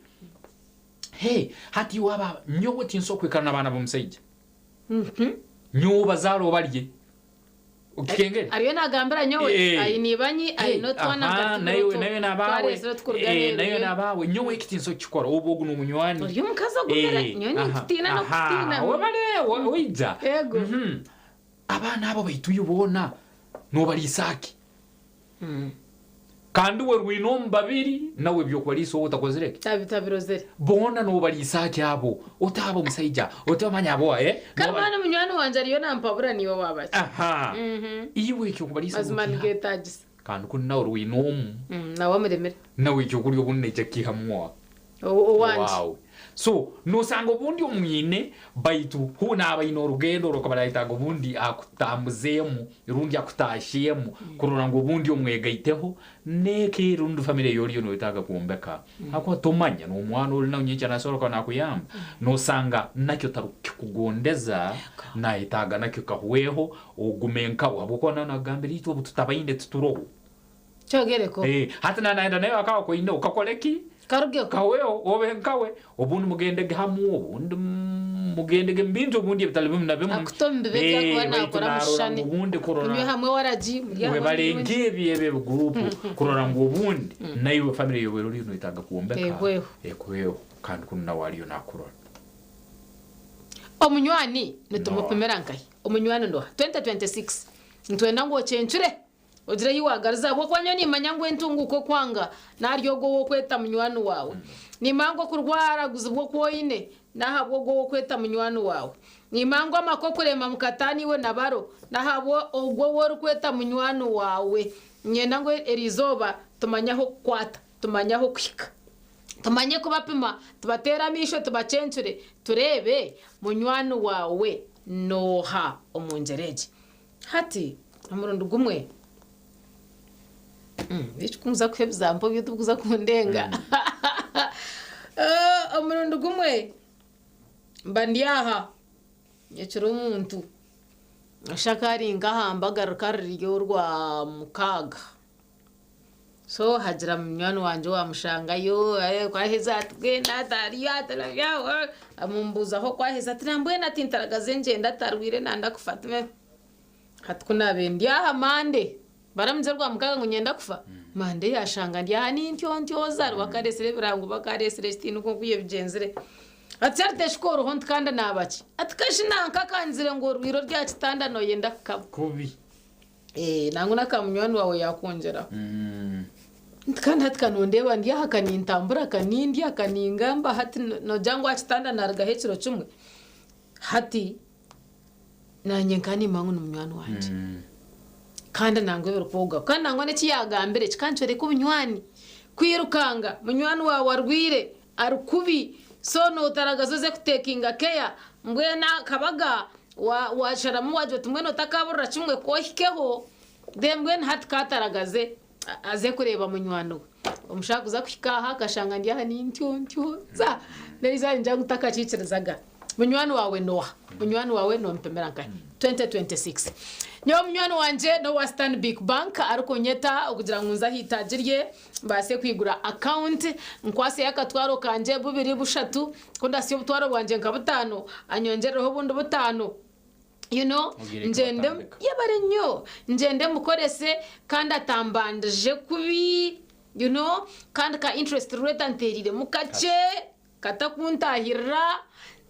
Hey, hati iwe aba nyowe tinsobola kwikara n'abaana b'omusaija. Nyowe obazaara obarye. Okikengere? Ariyo nagambira nyowe Eh. aine ibanyi aine otwana Aha, nka nawe nabawe twareesire tukuruga Eh, nawe aheeru. nabawe nyowe eki tinsobola kukikora obu ogu n'omunywani. Ori omukazi ogumire Eh, nyowe aha, ninkutiina aha, n'okutiina. webale waija. Yego. Abaana abo baituye boona nobariisa ki? Kandi we rwine omu babiri nawe ebyokubariisa obu otakozire ki? Tabirozere. Boona nobariisa ki abo? Otaba omusaija, otamanya abo eh? Kandi mwana munywani wangye ariyo nampabura niiwe waaba ki? Aha. Iwe ekyokubariisa Mazima nokiha. nigetagisa. Kandi kunu nawe rwine omu. Nawe amuremire. Nawe ekyokurya obundi naija kukiihamu owawe. Owangye. Wawe. So nosanga obundi omwine baitu hu naaba aine orugendo orukaba nayetaaga obundi akutambuzeemu rundi akutaashyemu kurora ngu obundi omwegaiteho n'eka rundi famire ei oriyo noyetaaga kwombeka. Ahakuba tomanya n'omwana ori nawe nyenkya nasobora kuba nakuyamba. Nosanga nakyo tarikukikugondeza nayetaaga nakyo kahweho ogume nkawe ahabw'okuba nawe nakugambira itwe obu tutabaine tituroho. Kyogereko. Eh, hati nanaenda nawe akaba akwine okakora ki? Karugeho. Kaweho obe nkawe obundi mugendege hamu obundi mugendege mu bintu obundi ebitali bimu na bimu. Akuta omu bibi ebyakuba Eh, baitu nakora narora mushushane. ngu obundi kurora Munywe hamwe waragi murye hamwe webale munywe. nk'ebi ebyo ebigurupu kurora ngu obundi naiwe famire yobe oriyo noyetaaga kwombeka Ehweho. ehweho kandi kunu nawe ariyo nakurora. Omunywani nitumupimira nkahi? Omunywani noha? 2026 nitwenda ngu okyencure ogire ahi wagariza ahabw'okuba nyowe nimanya ngu entunguka okwanga nari ogwo ow'okweta munywani waawe. Nimanya ngu okurwara guzibwa oku oine n'ahabw'ogwo ow'okweta munywani waawe. Nimanya ngu amaka okurema mukataana iwe na baro n'ahabwa ogwo ou orikweta munywani waawe. Niinyenda ngu eriizooba tumanye ah'okukwata, tumanye ah'okuhika. Tumanye kubapima, tubateere amaisho tubakyencure tureebe munywani waawe nooha omu ngyera egi. Hati omurundi gumwe ekikuza kuha ebizampo byo tibikuza kundenga. Omurundi gumwe mba ndi aha nyekire omuntu ashaka ari nkaha mbaga rukaba ruri orwa mukaaga. So hagira munywani wangye owamushangayo kwaheza ati mbwenu atariyo atarabyaho amumbuuzaho kwaheza ati nambwenu ati ntaragaze ngyenda atarwire nanda kufa hati ku naabaire ndi aha mande baramugye rwa mukaaga ngu nyenda kufa mande yashanga ndi aha nintyo ntyoza bakareesire ebirango bakareesire ekitiinwa nk'oku yabigyenzire. Ati Charity oriho nti kandi naaba ki? Ati kashi nanka akanzire ngu orwire ori aha kitanda nooyenda kukaba. Kubi. Nangwa n'aka munywani waawe yaakwongyeraho. Nti kandi hati kanondeeba ndi aha kanintambura kanindya kaningamba hati noogira ngu aha kitanda naarugaho ekiro kimwe. Hati naanye nka nimanya ngu ni munywani wangye. Kandi nangwa ebirikwogaho. Kandi nangwa n'eki yaagambire kikankyoreka obunywani. Kwirukanga munywani waawe arwire ari kubi so nootaragaza oze kutekinga care mbwenu akabaga washaramu wagira oti mbwenu otakaburira kimwe ku ohikeho then mbwenu hati kataragaze aze kureeba munywani we. Omushaija kuza kuhika aha akashanga ndi aha nintyo ntyo za n'erizooba ningira ngu takakiikirizaga. Munywani waawe nooha? Munywani waawe noomupimira nkahi? 2026. Nyowe munywani wangye n'owa Stanbic Bank arikunyeta okugira ngu nze aha itaagi rye mbaase kwigura account nkwaseyo akatwaro kangye bubiri bushatu ku ndasiya obutwaro bwangye nka butaano anyongyereho obundi butaano. You know, Ogire ngyende kubatandika. yebare nnyo ngyende mukorese kandi atambandije kubi you know, kandi ka interest rate anteeriremu kakye katakuntahirira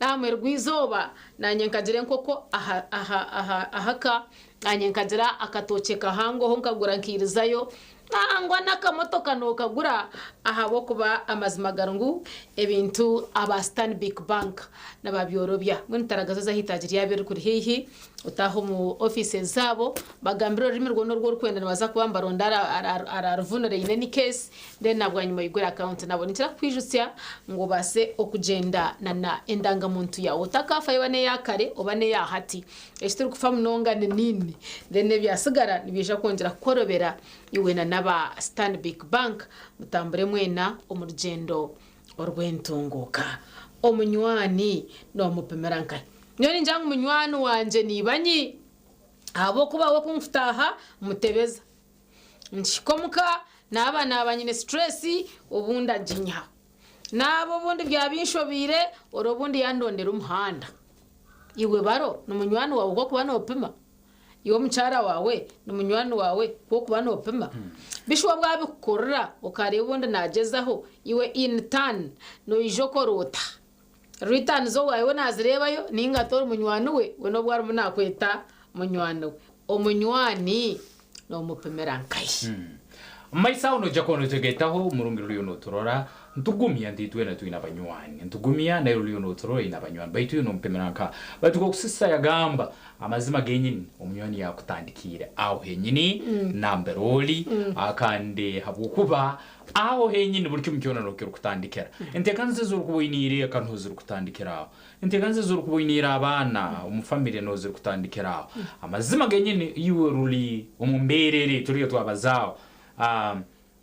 nahamwe rw'eizooba nanye nkagira enkoko aha, aha, aha, ahaka nanye nkagira akatookye kahangoho nkagura nkairizayo. Nangwa n'akamotoka nookagura ahabw'okuba amazima gari ngu ebintu aba Stanbic Bank nibabyorobya. Mbwenu taragaza oze aha itaagi ryabo erikuri haihi, otaahe omu offices zaabo, bagambire orurimi rwona oru orikwenda nibaza kuba nibaronda araaruvunure in any case, then na bwanyima oigure account nabo. Ninkira kukwijutsya ngu obaase okugyenda na na endangamuntu yaawe. Otakaafayo oba n'eya kare oba n'eya hati. Eki turikufa munonga ni NIN, then ebyatsigara nibiija kwongyera kukworobera iwe na n'aba Stanbic Bank mutambure mwena omu rugyendo orw'entunguuka. Omunywani noomupimira nkahi? Nyowe ningira ngu munywani wangye niibanyi ahabw'okuba we ku nkutaaha mutebeza. Nkihika omuka naaba naaba nyine stress obundi aginyihaho. Naaba obundi byabinshobeire ori obundi yandondera omuhanda. Iwe baro ni munywani waawe ku orikuba noopima? Iwe omukyara waawe ni munywani waawe ku orikuba noopima? Bishi waaba wabikukorera okareeba obundi naagyezaho, iwe in turn noija okora ota? Return zo waawe naazireebayo nainga tori munywani we, we n'obu arimu naakweta munywani we. Omunywani noomupimira nkahi? Mumaiso aho noija kuba notegaitaho omurungi ruriyo noturora ntugumya nti itwena twine abanywani ntugumya naiwe ruriyo noturora oine abanywani baitu iwe nomupimira nkaha baitu nkoku sisita yagamba amazima genyini omunywani yakutandikiire aho henyini nambere ori kandi habwokuba aho henyini buri kimu kyona niho kirikutandikira enteekaniza ezi orikuba oiniire eka niho zirikutandikira aho Enteekaniza ezi orikuba oiniire abaana omu famire niho zirikutandikira aho. Amazima genyini iwe ruri omu mbeera eri turiyo twabazaaho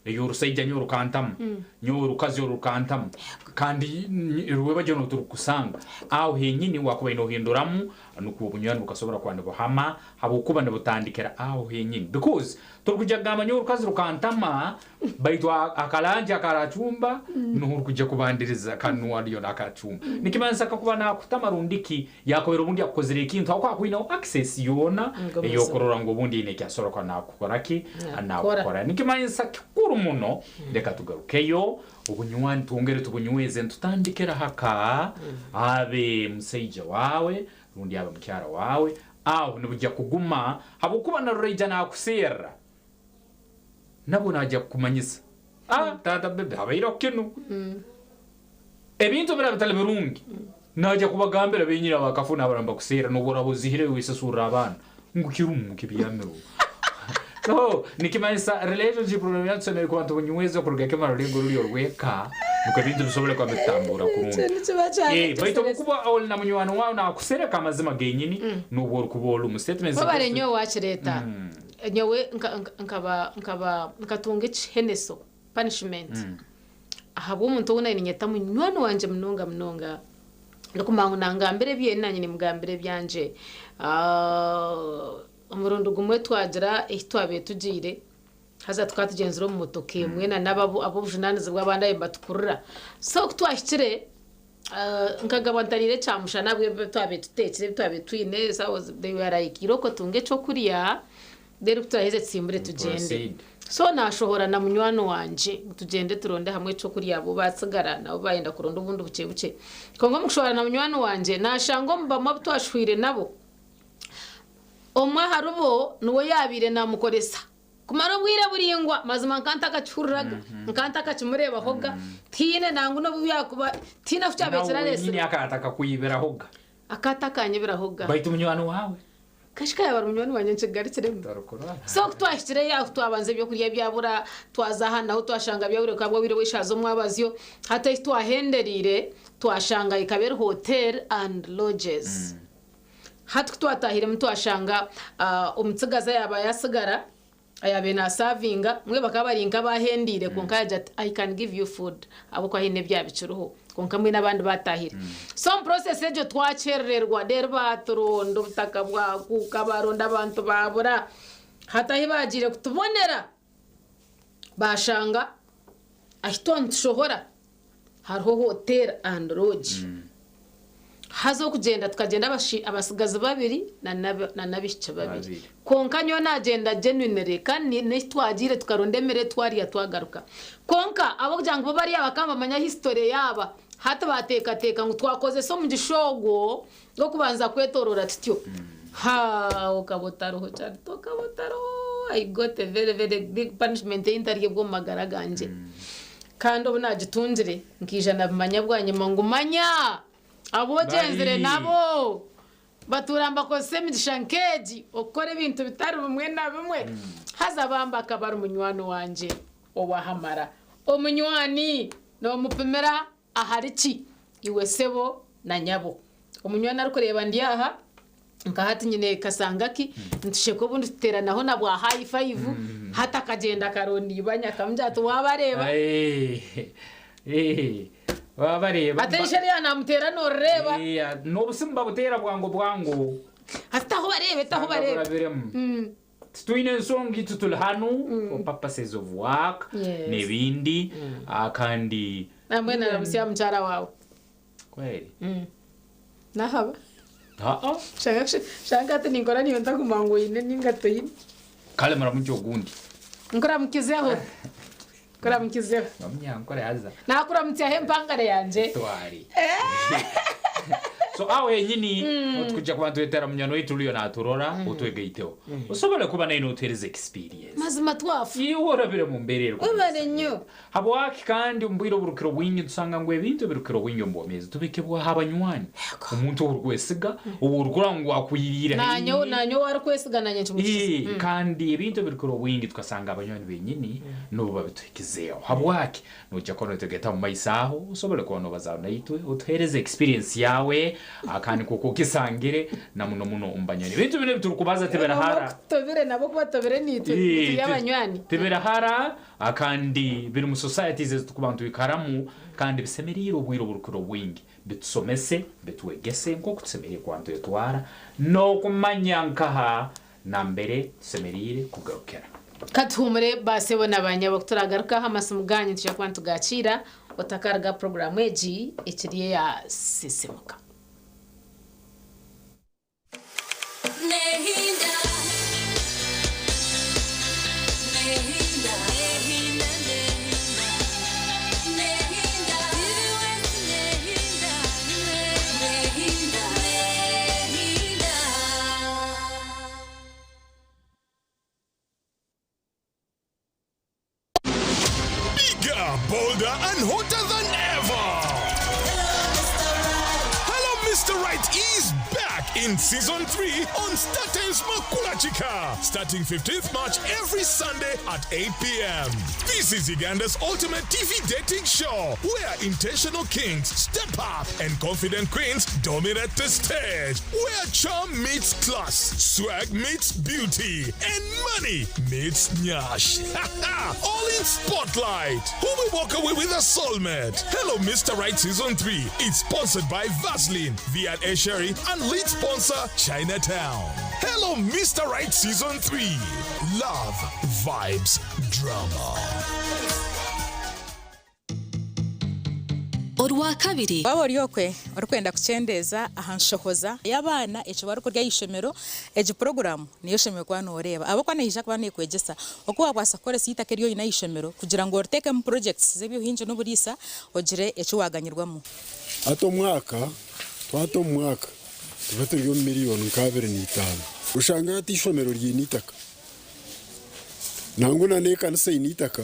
ey'orusaija nyowe rukantamu, nyowe orukazi oru rukantamu kandi rwebagyo niho turukukusanga. Aho henyini wakubaire nohinduramu nukwo obunywani bukasobora kuba nibuhama habwokuba nibutandikira aho henyini because Torikuija kugamba nyowe orukazi rukantama baitu akarangi akaracumba niho orikuija kubandiriza kandi niwe ariyo nakacumba. Nikimanyisa kakuba nakutama rundi ki yakubaire obundi akukozire ekintu ahabw'okuba akwineho access yoona ey'okurora ngu obundi haine eki asobora kuba nakukora ki nakukora. Nikimanyisa kikuru muno leka tugarukeyo obunywani twongere tubunyweze nitutandikira haka abe musaija waawe rundi abe mukyara waawe Aho nibugya kuguma, habwokuba na ruraija nakuserra, nabwo naija kukumanyisa, Ah, taata bebe, habaireho kinu. Ebintu ebiraba bitali birungi, naija kubagambira benyini abakafuna abaraba nibakuserra, nobu oraba ozihireyo wesasurra abaana, ngu kirumu kibyamireho. So, nikimanyisa relationship rurabya tusemeriire kuba nitubunyweza kuruga kimwe aha rulengo ruri orw'eka, nukwo ebintu bisobole kuba nibitambura kurungi. Ekyo nikiba Eh, baitu kyarengyesereza. obukuba oli na munywani waawe naakusereka amazima genyini, n'obu orikuba ori omu statements Webare zaitu. nyowe wakireeta. Nyowe nka- nka- nkaba nkaba nkatunga ekiheneso, punishment, ahabw'omuntu ou nari niinyeta munywani wangye munonga munonga. Ndikumanya ngu nangambira ebye naanye nimugambira ebyangye. Ah, Omurundi gumwe twagira ehi twabaire tugiire, haza tukaba tugyenzire omu motoka emwe na n'ab'obujunaanizibwa abandi abu nibatukurira. So ku twahikire, nkagaba ntariire kyamushana ahabw'ebi twabaire tuteekire, ebi twabaire twine, so I was, they were like, irooko otunge ekyokurya, then ku turaheze tusimbure tugyende. So naashohora na munywani wangye ngu tugyende turonde hamwe ekyokurya bo baatsigara nabo baayenda kuronda obundi bukye bukye. Kwonka omu kushohora na munywani wangye, naashanga omu bamwe abu twashuhwire nabo, Omwe aharibo niwe yaabaire naamukoresa kumara obwire buraingwa. Mazima nkaba ntakakihuriraga, nkaba ntakakimureebahoga, tihaine nangwa n'obu byakuba, tihaine ahu kyabaire Nawe wenyini kirareesire. akaba atakakwibirahoga. Akaba atakanyibirahoga. Baitu munywani waawe? Kashika yaaba ari munywani wangye nkigarukiremu. So ku twahikireyo aho twabanza ebyokurya byabura, twaza aha naho twashanga byabura bukaba bwabwire bw'eshaaha z'omwabazyo. Hati ahi twahendereire twashanga ekaba eri hotel and lodges. Hati ku twatahiremu twashanga omutsigazi ayaaba yasigara ayaabaire nasavinga mbwenu bakaba bari nk'abahendeire kwonka yaagira ati I can give you food ahabw'okuba haine ebyaba bikiriho kwonka mbwenu abandi baatahire. So omu process egyo twakyerererwa reero baaturonda obutaka bwakuuka baaronda abantu baabura hati ahi baagiire kutubonera baashanga ahi twaba nitushohora Hariho hotel and lodge. Haza okugyenda tukagyenda abatsigazi babiri nana abaishiki babiri. Kwonka nyowe nagyenda genuinely kandi n'ehi twagiire tukaronda emere twarya twagaruka. Kwonka ahabw'okugira ngu bo bariya bakaba nibamanya history yaaba, hati bateekateeka ngu twakozesa omugisha ogwo gw'okubanza kwetoroora tutyo. Haa okaba otariho Charity okaba otariho. I got a very very big punishment ei ntaryebwa omu magara gangye. Kandi obu naagitungire nkaija nabimanya bwanyima ngu manya abu ogyenzire nabo batuura nibakozesa emigisha nk'egi okukora ebintu bitari bimwe na bimwe. Haza bambi akaba ari munywani wangye ow'ahamara. Omunywani noomupimira ahari ki iwe sebo na nyabo? Omunywani arikureeba ndi aha Nka hati nyine Kasangaki, nitusheka obundi tuteeranaho na bwa high five, hati akagyenda akaronda ibanye akamugira ati waabareeba. Waabareeba. Hati eisho erya naamuteera noorireeba. N'obusimu babuteera bwangu bwangu. Hati taho bareebe, taho bareebe. Burabiremu. Titwine ensonga itwe turi hanu for purposes of work n'ebindi kandi. Nambwenu aramutsya mukyara waawe. Kweri. Nahaba. Aa. Shanga hati ninkora niiwe ntakuguma ngu oine ninga toine. Kale muramukye ogundi. Nkuramukizeho. Nkuramukizeho. Omunyankore haza. Nakuramutsyaho empangare yangye. Twari. So aho henyini tukuja kuba nitwetera munywani waitu oriyo naturora otwegaiteho. Osobole kuba naine otuhereza experience. Mazima twafa. Iwe orabire omu mbeera eri Webare nnyo. Habwaki kandi omu bwire oburukire obwingi nitusanga ngu ebintu ebirukire obwingi omu bwomeezi tubikibwaho abanywani. Omuntu ou orikwesiga, ou orikurora ngu akwiriire Naanye haihi. naanye ou arikwesiga naanye nkimukiza. Ee, kandi ebintu ebirukire obwingi tukasanga abanywani benyini nubo babituhikizeho. Habwaki? Noija kuba notegeta omu maiso aho osobole kuba nobazaho naitwe otuhereze experience yaawe kandi nk'oku okisangire na muno muno omu banywani. Ebintu binu ebiturikubaza tibirihara. Tobire nabo ku batobire naitwe turi abanywani. Tibirihara kandi biri mu societies ezi turikuba nitwikaramu kandi bisemeriire obwire oburukira obwingi bitusomese, bitwegese nk'oku tusemeriire kuba nitwetwara n'okumanya nkaha nambere tusemeriire kugarukira. Ka tuhuumure baasebo na baanyabo. Ku turaagaruka aha amasimu gaanyu nitwija kuba nitugaakiira otakaruga puroguraamu egi ekiri eya Sisiimuka. Bigger, bolder, and hotter than ever! Hello, Mr. Right is back in season 3 on StarTimes Makulachika, starting 15th March every Sunday at 8 p.m. This is Uganda's ultimate TV dating show where intentional kings step up and confident queens dominate the stage, where charm meets class, swag meets beauty, and money meets nyash. All in spotlight. Who will walk away with a soulmate? Hello, Mr. Right Season 3. It's sponsored by Vaseline, V&A Sherry, and lead sponsor Chinatown. Hello, Mr. Right Season 3. Love, vibes, drama. Orwakabiri. Waaba ori okwe orikwenda kukyendeeza aha nshohoza y'abaana eki barikurya aha ishomero, egi puroguraamu niyo oshemereire kuba nooreeba ahabw'okuba neija kuba neekwegyesa oku waabaasa kukoresa eitaka eri oine aha ishomero kugira ngu oriteekemu purojekiti z'eby'obuhingi n'oburiisa ogire eki waaganyirwamu. Hati omwaka twata omu mwaka tuba turi omu miriyoni nka 25. Oshanga hati eishomero riine eitaka nangwa na n'ekanisa eine eitaka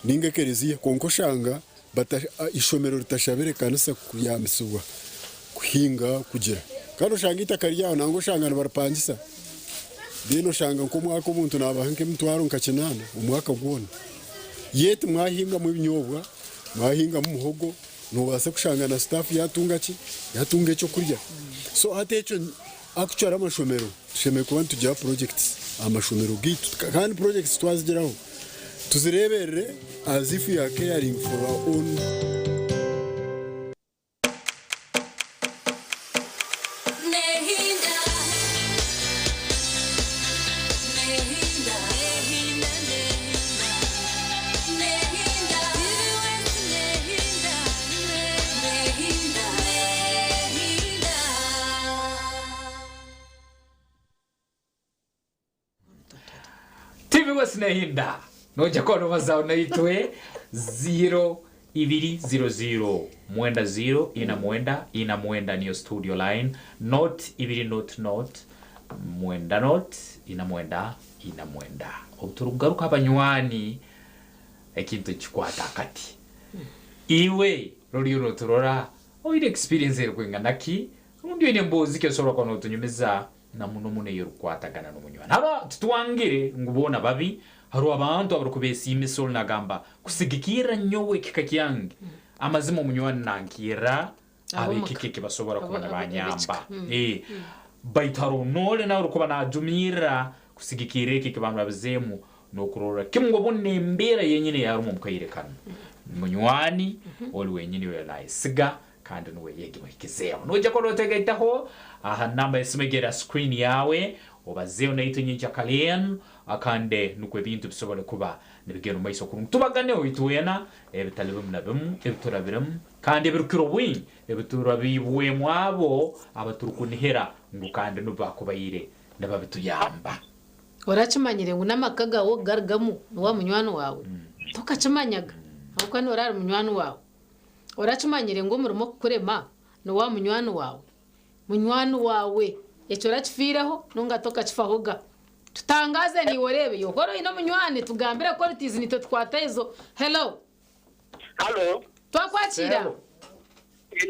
ninga ekereziya kwonka oshanga Eishomero ritashabire ekanisa kubyamisibwa kuhinga kugira kandi oshanga eitaka ryaho nangwa oshanga nibaripangisa then oshanga nk'omwaka omuntu nabaha nk'emitwaro nka kinaana omwaka gwona yet mwahingamu ebinyobwa mwahingamu muhogo nobaasa kushanga na staff yatunga ki yatunga ekyokurya so hati ekyo actually amashomero tushemereire kuba nitugira projects aha mashomero gaitu kandi projects twazigiraho Tuzireeberere as if we are caring for our own. TV West nehinda noija kuba nobazaho naitwe 0 ibiri 0 0 mwenda 0 ina mwenda ina mwenda niyo studio line not ibiri not not mwenda not 49 49. Obu turikugaruka abanywani ekintu nikikwata akati. Iwe roriyo noturora oine experience erikwingana ki rundi oine mboozi ki osobola kuba notunyumiza na muno muno ey'erikukwatagana n'omunywani. Haro titwangire ngu boona babi, hariho abantu abarikubeesiimisa ori nagamba kusigikirra nyowe ekika kyange amazima omunywani nankirra ab'ekika eki basobora kuba nibanyamba. Baitu haroho n'ori nawe orikuba najumirra kusigikirra eki eki bamurabizeemu n'okurorra kimu ngu obundi n'embeera yenyini ei arumu omu kaire kanu. Munywani ori wenyini ou nayesiga kandi nuwe yegimuhikizeeho. Noija kuba notegaitaho aha namba y'esimu egi eri ha screen yaawe, obazeeho naitwe nyenkya kare enu kandi nukwo ebintu bisobole kuba nibigenda omu maiso kurungi. Tubaganeho itwena ebitali bimu na bimu ebiturabiremu kandi ebirukukira obwingi ebiturabiibwemu abo abaturukunihira ngu kandi nubo baakubaire nibabituyamba. Orakimanyire ngu n'amaka gaawe okugarugamu niwa munywani waawe? Tokakimanyaga ahabw'okuba noora ari munywani waawe. Orakimanyire ngu omurimo okukurema niwa munywani waawe? Munywani waawe ekyo orakifiireho ninga tokakifahoga? Tutangaaze naiwe oreebe iwe ku ori oine omunywani tugambire qualities naitwe tukwate ezo. Hello. Halo. Twakwakira.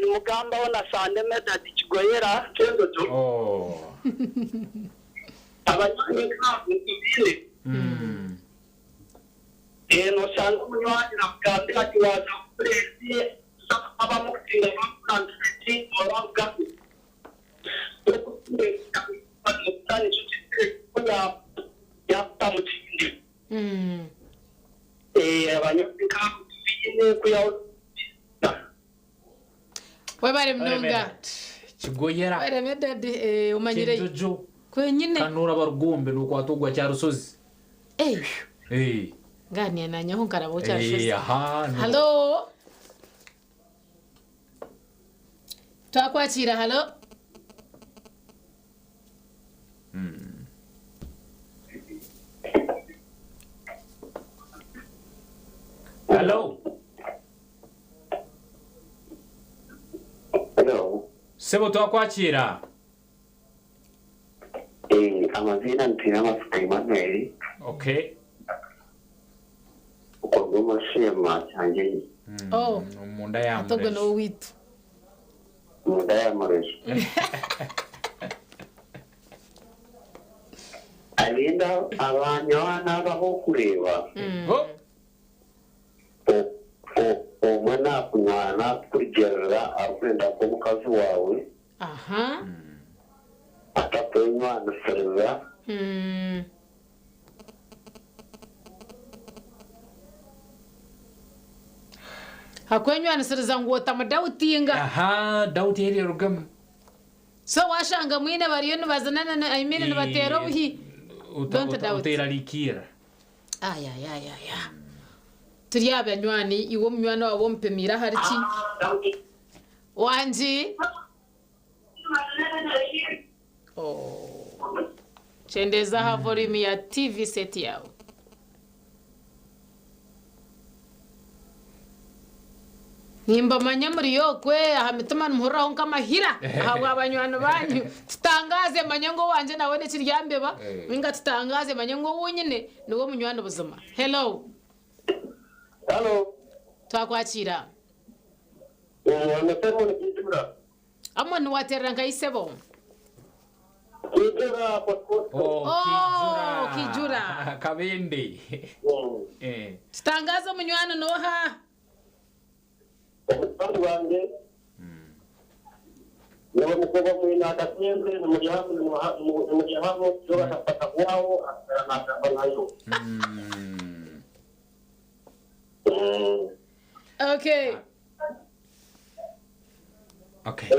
Nimugambaho na Sande Medard Kigoyera Kenjojo. Abanywani nk'abo tubaine. Noshanga omunywani nakugambira ati waaza kukora eki, abamu kusinga bakugambiire eki orarugamu. Yakuta mu kindi. Abanywani nk'abo tubaine kwihaho. Webare munonga. Kigoyera. Webare Medard eh, omanyire. Kinjojo. Kwenyine. Kandi noraba Rugombe nokwata ogwa Kyarusozi. Eh. Eh. Nganiya nanyaho nkaraba Kyarusozi. Eh, aha. No. Halo. Twakwakira halo. Halo. Hello. Sebo twakwakira. Eh, amazina Ntiramasuka Emmanuel. Okay. Ukorwa mashema cyanjye. Oh. Munda ya Atogwe no witu. Munda ya murejo. Alinda abanywana baho kureba. Oh. Omwe nakunywana kugerera arikwenda kuba omukazi waawe. Aha. Atakwenywanisiriza. Hakwenywanisiriza ngu otamudautinga. Aha, dauti eri erugamu. So washanga mwine bariyo nibazinana, I mean nibateera obuhi. Don't doubt. Oterarikira. Ay, ay, ay, ay, ay. Turi abanywani, iwe omunywani wawe omupimiire ahari ki? Wangi? Oh. Kyendeza aha volume ya TV set yawe. Nimbamanya muri yokwe aha mitima nimuhuriraho nk'amahira ahabwa banywani banyu. Tutangaze manye ngu owangye nawe nekiryambeba, ninga tutangaze manye ngu owunyine niwe munywani buzima. Hello. Hello. Twakwakira. Amwe niwaterera nka isebo. Kijura. Oh, Oh, Kijura. Kabende. Eh. Tutangaze omunywani noha? Omutabani wange niwe mukobwa mwine akasinze nimuryahamu yo bakafata kwawo asigara nagamba nayo. Okay. Okay.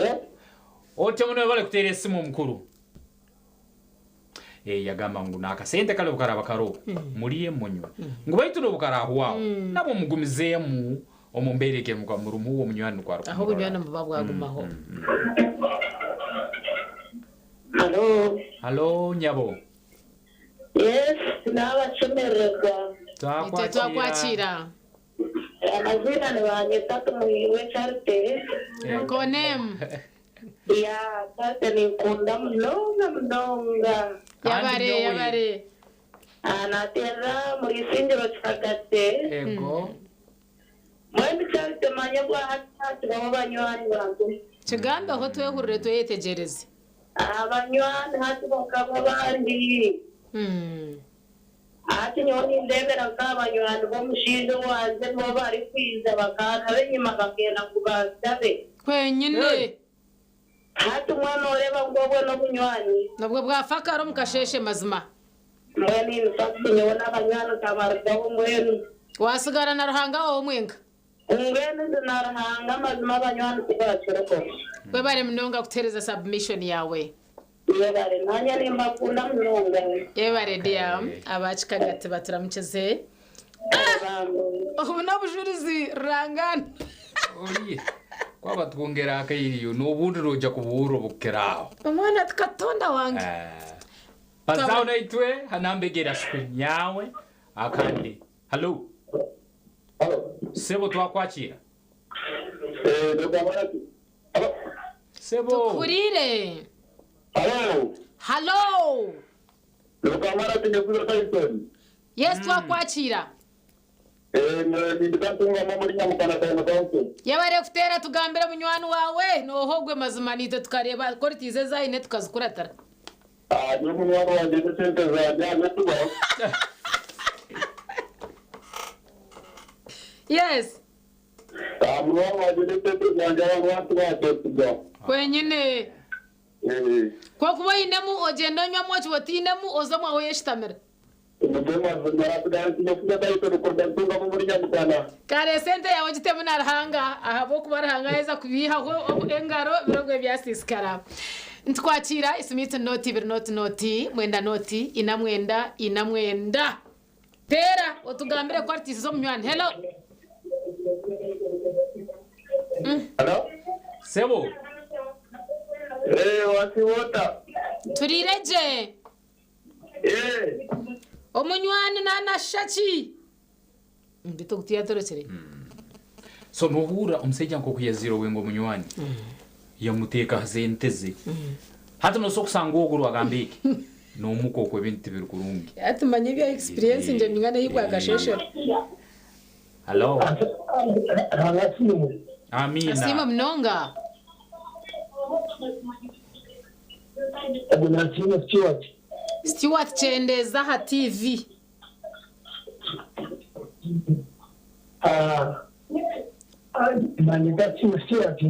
Otyo muno bale kuteera esimu omukuru. Eh, yagamba ngu nakasente kale bukaraba karo muliye munywa ngu baitu nobukarahwaho nabo mugumizeemu omu mbeera eke murumu uwo munywani nukwo ari Aho obunywani buba bwagumaho. Halo. Halo nyabo. Yes, n'abashemererwa. Twakwakira. Twakwakira. Amazina ni banyeta Tumuhirwe Charite. Konem. Ya, tate ninkunda munonga munonga. Yabare, yabare. Ah, nateerera muri Isingiro Kikagate. Ego. Mbwenu Charity manya bwa hati hatibaho banywani bange. Kigambeho twehurire tweyetegyereze. Abanywani hati bakaba bandi. Hati nyowe nindebera nk'abanywani b'omushaija owangye nibo barikwija bakantaba enyima bakenda ngu bansabe. Kwenyine. Hati mbwenu noreeba ngu obwe n'obunywani. Nobwo bwafa kare omu kasheeshe mazima. Mbwenu in fact nyowe n'abanywani nkabarugaho mbwenu. Wasigara na Ruhanga wawe mwenka. Mbwenu ndi na Ruhanga mazima abanywani tibakiriho. Webare munonga kutuheereza submission yawe. Yebare nanye nimbakunda munonga. Yebare dear aba Kikagati baturamukize. Obu n'obujurizi rurangana. Oriye kwaba twongera akairiyo n'obundi noija kubuhurra obukukira aho. Omwana tukatonda wange. Bazaho naitwe hanambegera shwe nyawe akandi. Hello. Sebo twakwakira. Sebo. Tukurire. Hello. Yes twakwakira. Yabare kuteera tugambire munywani wawe noohogwe mazima niitwe tukareeba qualities ezi aine tukazikuratira. Yes. Kwenyine. Kwokuba oinemu ogyenda onywamu okiba otiinemu oza omwawe oyeshutamira. Kare esente yaawe ogitemu na Ruhanga ahabw'okuba Ruhanga yaaheza kubiihaho engaro ebiro byasiisikara. Nitukwakira esimu yaitu ni nooti ibiri nooti nooti mwenda nooti ina mwenda ina mwenda. Teera otugambire qualities z'omunywani. Hello. Hello. Sebo. Wasiwota. Turiire gye. Omunywani nanashusha ki? Beitu ogu tiyatorokire. So nohurra omusaija nk'oku yazaire owe ngu omunywani yamuteeka aha sente ze. Hati nosobola kusanga ogu orwagamba eki n'omuka okwo ebintu tibiri kurungi. Hati manya ebya experience ngye ningana ei bwakasheshera. Hello. Amiina. Asiimwe munonga. Stewart kyendeza aha TV. Banyeta Stewart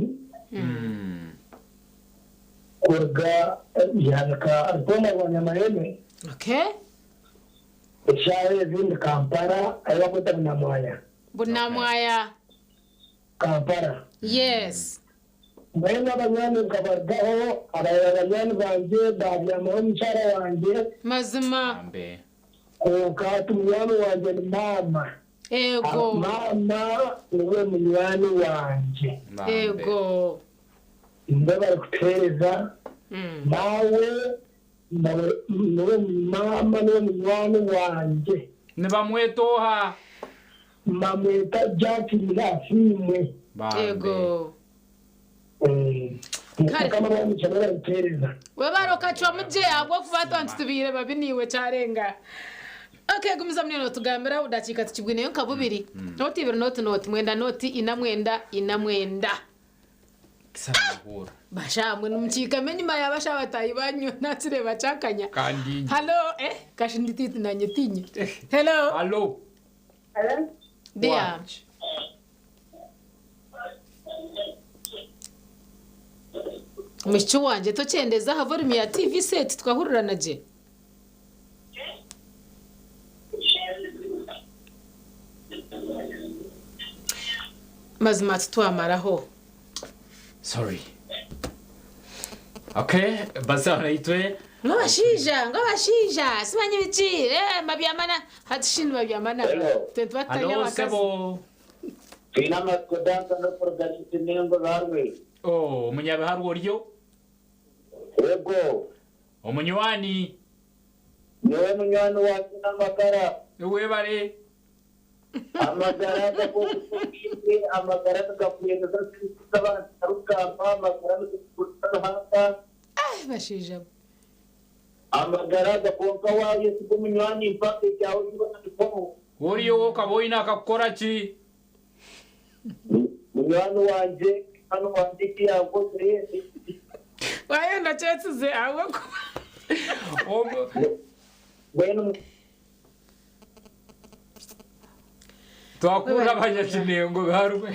kuruga Ihanika Rutoma rwa Nyamayeme. Okay. Eshaaha ezi ndi Kampala ahi bakweta Bunamwaya. Bunamwaya. Kampala. Yes. Mbwenu abanywani nkabarugaho, abanywani bangye baabyamaho omukyara wangye. Mazima. Kwonka hati munywani wangye ni maama. Ego. Maama niwe munywani wangye. Ego. Niwe barikutuheereza. Maawe niwe maama niwe munywani wangye. Nibamweta oha? Bamweta Jacqueline Asiimwe. Ego. Mukama w'omugisha niwe barikutuheereza. Webare okacwamu gye ahabw'okuba twaba nitutubiire babi naiwe kyarenga. Okay, gumizamu niiwe nootugambira obudakiika tukibwineyo nka bubiri. Nooti ibiri nooti nooti mwenda nooti ina mwenda ina mwenda. Basha mbwenu mukiikame enyima ya basha bataahi banyu nakireeba kyakanya. Kandi Hello, eh, kashi nditiiti nanye tinye. Hello. Hello. Hello. Dear. Mushiki wangye tokyendeza aha volume ya TV set tukahurirana gye. Mazima titwamaraho. Sorry. Okay, bazaho naitwe. Ngu abashaija, ngu abashaija, simanyi biki, eh, babyama na hati shi nibabyama na Hello. twe tuba tutari Hello, abakazi. sebo. Twine amatsiko Duncan okuruga Ntengo Biharwe. Oh, omunyabiharwe oriyo? Yego. Omunywani. Niwe munywani wangye n'amagara. Webare. Amagara gakobusingye, amagara nigakuheereza ekitiinisa abantu barikugamba, amagara nigakukurisa Ruhanga. Ah, bashaija mwe. Amagara gakwonka waayesiga omunywani mpaka ekyawe kyona kihwaho. Oriya ou okaba oine akakukora ki? Munywani wangye, munywani wangye eki yankozire. Waayenda kyetsize ahabw'okuba. Mbwenu. Twakuura abanyakinengo barwe.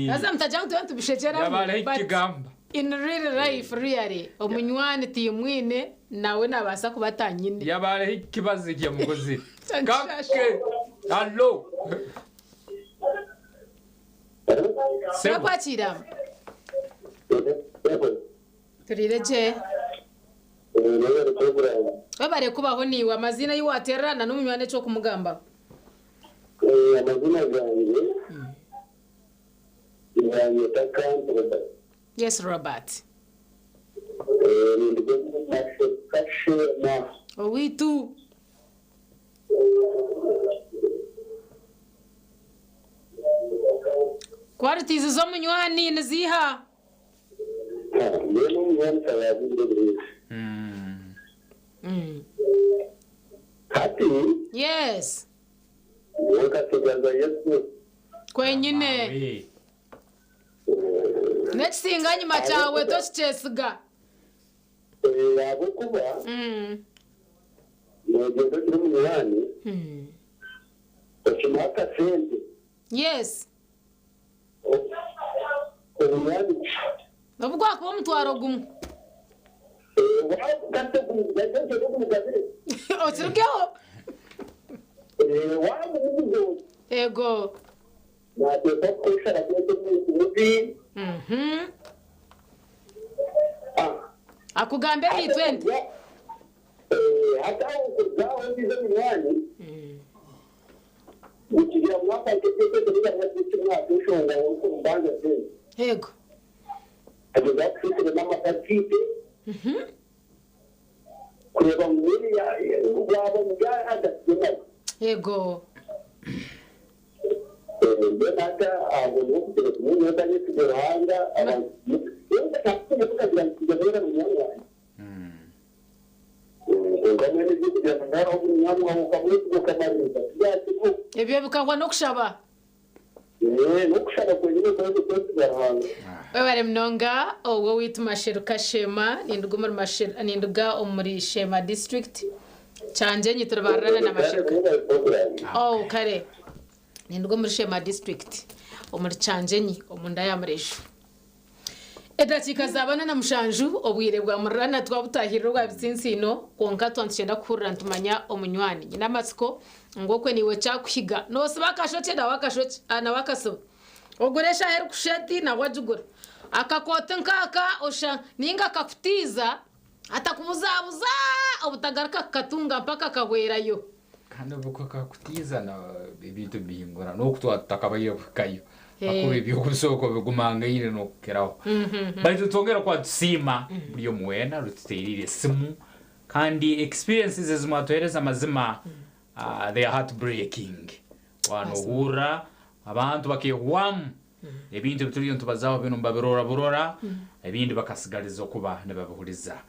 Haza mutagira ngu tube nitubishekyeramu. Yabareho but ekigamba. In real life really omunywani timwine nawe nabaasa kuba atanyine. Yabareho ekibazo ekyamukozire. Kake allo. Sebo. Turakwakira. Turiire gye. Webare kubaho niiwe. Amaziina ayi waterera na n'omunywani eky'okumugambaho. Amazina gangye nibanyeta Kantu Robert. Yes Robert. Ninduga omu Kashema. Owaitu. Qualities z'omunywani niziiha? Mbwenu omunywani tayabwire buriijo. Hati Yes. nyowe nkatsigaza Yesu. Kwenyine. N'ekisinga nyima kyawe tokikyesiga. Ahabw'okuba noogyenda ogire omunywani okimuha akasente. Yes. Obunywani N'obu gwakuba omutwaro gumwe. Okirugeho. Ego. Akugambe ebintu ente. Ego. Ego. Ebyo bikahwa n'okushaba. Webare munonga ogwo owaitu Masheruka Sheema ninduga omuri Masheru ninduga omuri Sheema district Kyangyenyi turibarurana na Masheruka. Oh kare ninduga omuri Sheema district omuri Kyangyenyi omunda ya Mureju. Edakiika zaaba na mushanju, obwire bwa mururana twabutaahirira obwa bitsintsiino, kwonka twaba nitukyenda kuhurira nitumanya omunywani. Nyine amatsiko ngu okwe naiwe kyakuhiga. Noosiba akashokye nawe akashokye, nawe akasiba. Ogura eshaaha erikushusha eti nawe agigura. Akakooti nk'aka osha nainga akakutiiza atakubuzabuza obutagaruka kukatunga mpaka akahwerayo. Kandi obu kakutiiza ebintu nibihingura n'oku twaba tutakabaire kuhikayo ahakuba eby'okusooka bigumangaine n'okukiraho. Baitu twongera kuba nitusiima buri omwe weena orututeereire esimu kandi experiences ezi mwatuheereza amazima they are heartbreaking. Waaba noohurra abantu bakeehwamu ebintu ebi turiyo nitubazaho binu nibabirora burora ebindi bakasigariza okuba nibabihuriza.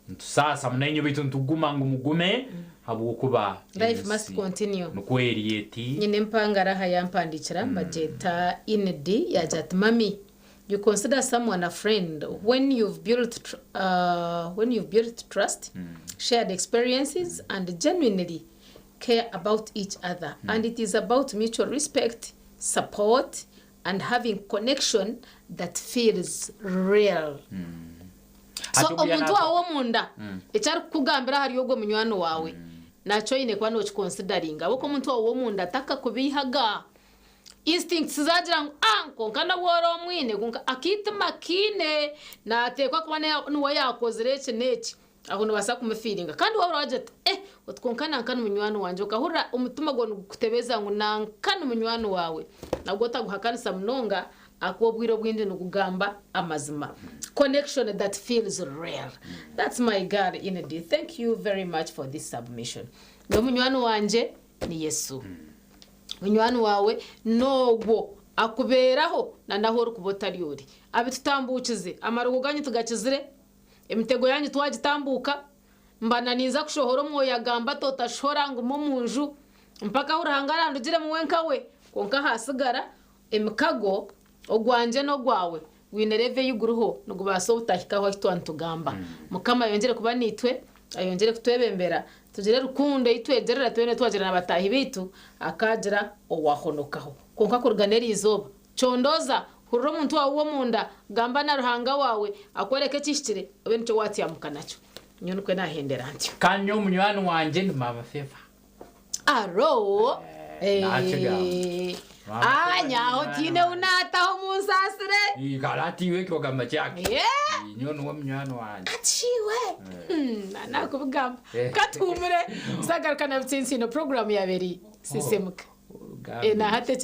Nitusaasa munainye baitu nituguma ngu mugume habwokuba Life must ensi continue. nikwo eri eti. Nyine empangara aha yampandiikira bagyeta Enid yaagira ati Mummy you consider someone a friend when you've built tr when you've built trust, shared experiences and genuinely care about each other and it is about mutual respect, support and having connection that feels real. So Hati ogu omuntu yanaata waawe ow'omunda eki arikukugambira ahari ogwo munywani waawe nakyo oine kuba nokiconsideringa ahabw'okuba omuntu waawe ow'omunda takakubeihaga. Instincts zaagira ngu ah kwonka n'obu ori omwine kwonka akaitima akiine naateekwa kuba niwe yaakozire eki n'eki. Aho nobaasa kumufiiringa. Kandi waahurira waagira oti, Eh, oti kwonka nanka ni munywani wangye, okahurira omutima gwawe nigukutebeza ngu nanka ni munywani waawe, nabwo otaguhakanisa munonga ahakuba obwire obwingi nigugamba amazima. Connection that feels real. That's my girl Enid. Thank you very much for this submission. Nyowe munywani wangye ni Yesu. Munywani waawe n'ogwo akubeeraho na n'ahu orikuba otari ori. Abitutambuukize, amarogo gaanyu tugakizire, emitego yaanyu twagitambuuka, mba na ninza kushohora omwoyo agamba ati otashohora nguma omu nju mpaka ahu Ruhanga arandugiremu wenka we. Kwonka haatsigara emikago, ogwangye n'ogwawe gwine level ei guriho nigubaasa obutahikaho ahu twaba nitugamba. Mukama ayongyere kuba naitwe, ayongyere kutwebembera, tugire rukundo ei twegirira twena twagira na bataahi baitu, akaagira owaahonokaho. Kwonka kuruga n'eri izooba, condooza, hurira omuntu waawe w'omunda, gamba na Ruhanga waawe, akworeke ekihikire, obe nikyo waatyamuka nakyo. Nyowe nikwo naahendera ntyo. Kandi nyowe munywani wangye ni Maama Favour. Aro! Naakigamba. Maama Ah, Favour ni nyaho munywani tihaine ou naataho munsaasire. Kare hati iwe ekyo kyake. Ye! Nyowe niwe munywani wangye. Ati iwe! Hmm, naakubigamba. Ka tuhumure, nzagaruka na Butsintsino puroguraamu yaaba eri Sisiimuka. Eh, nahati ekiri.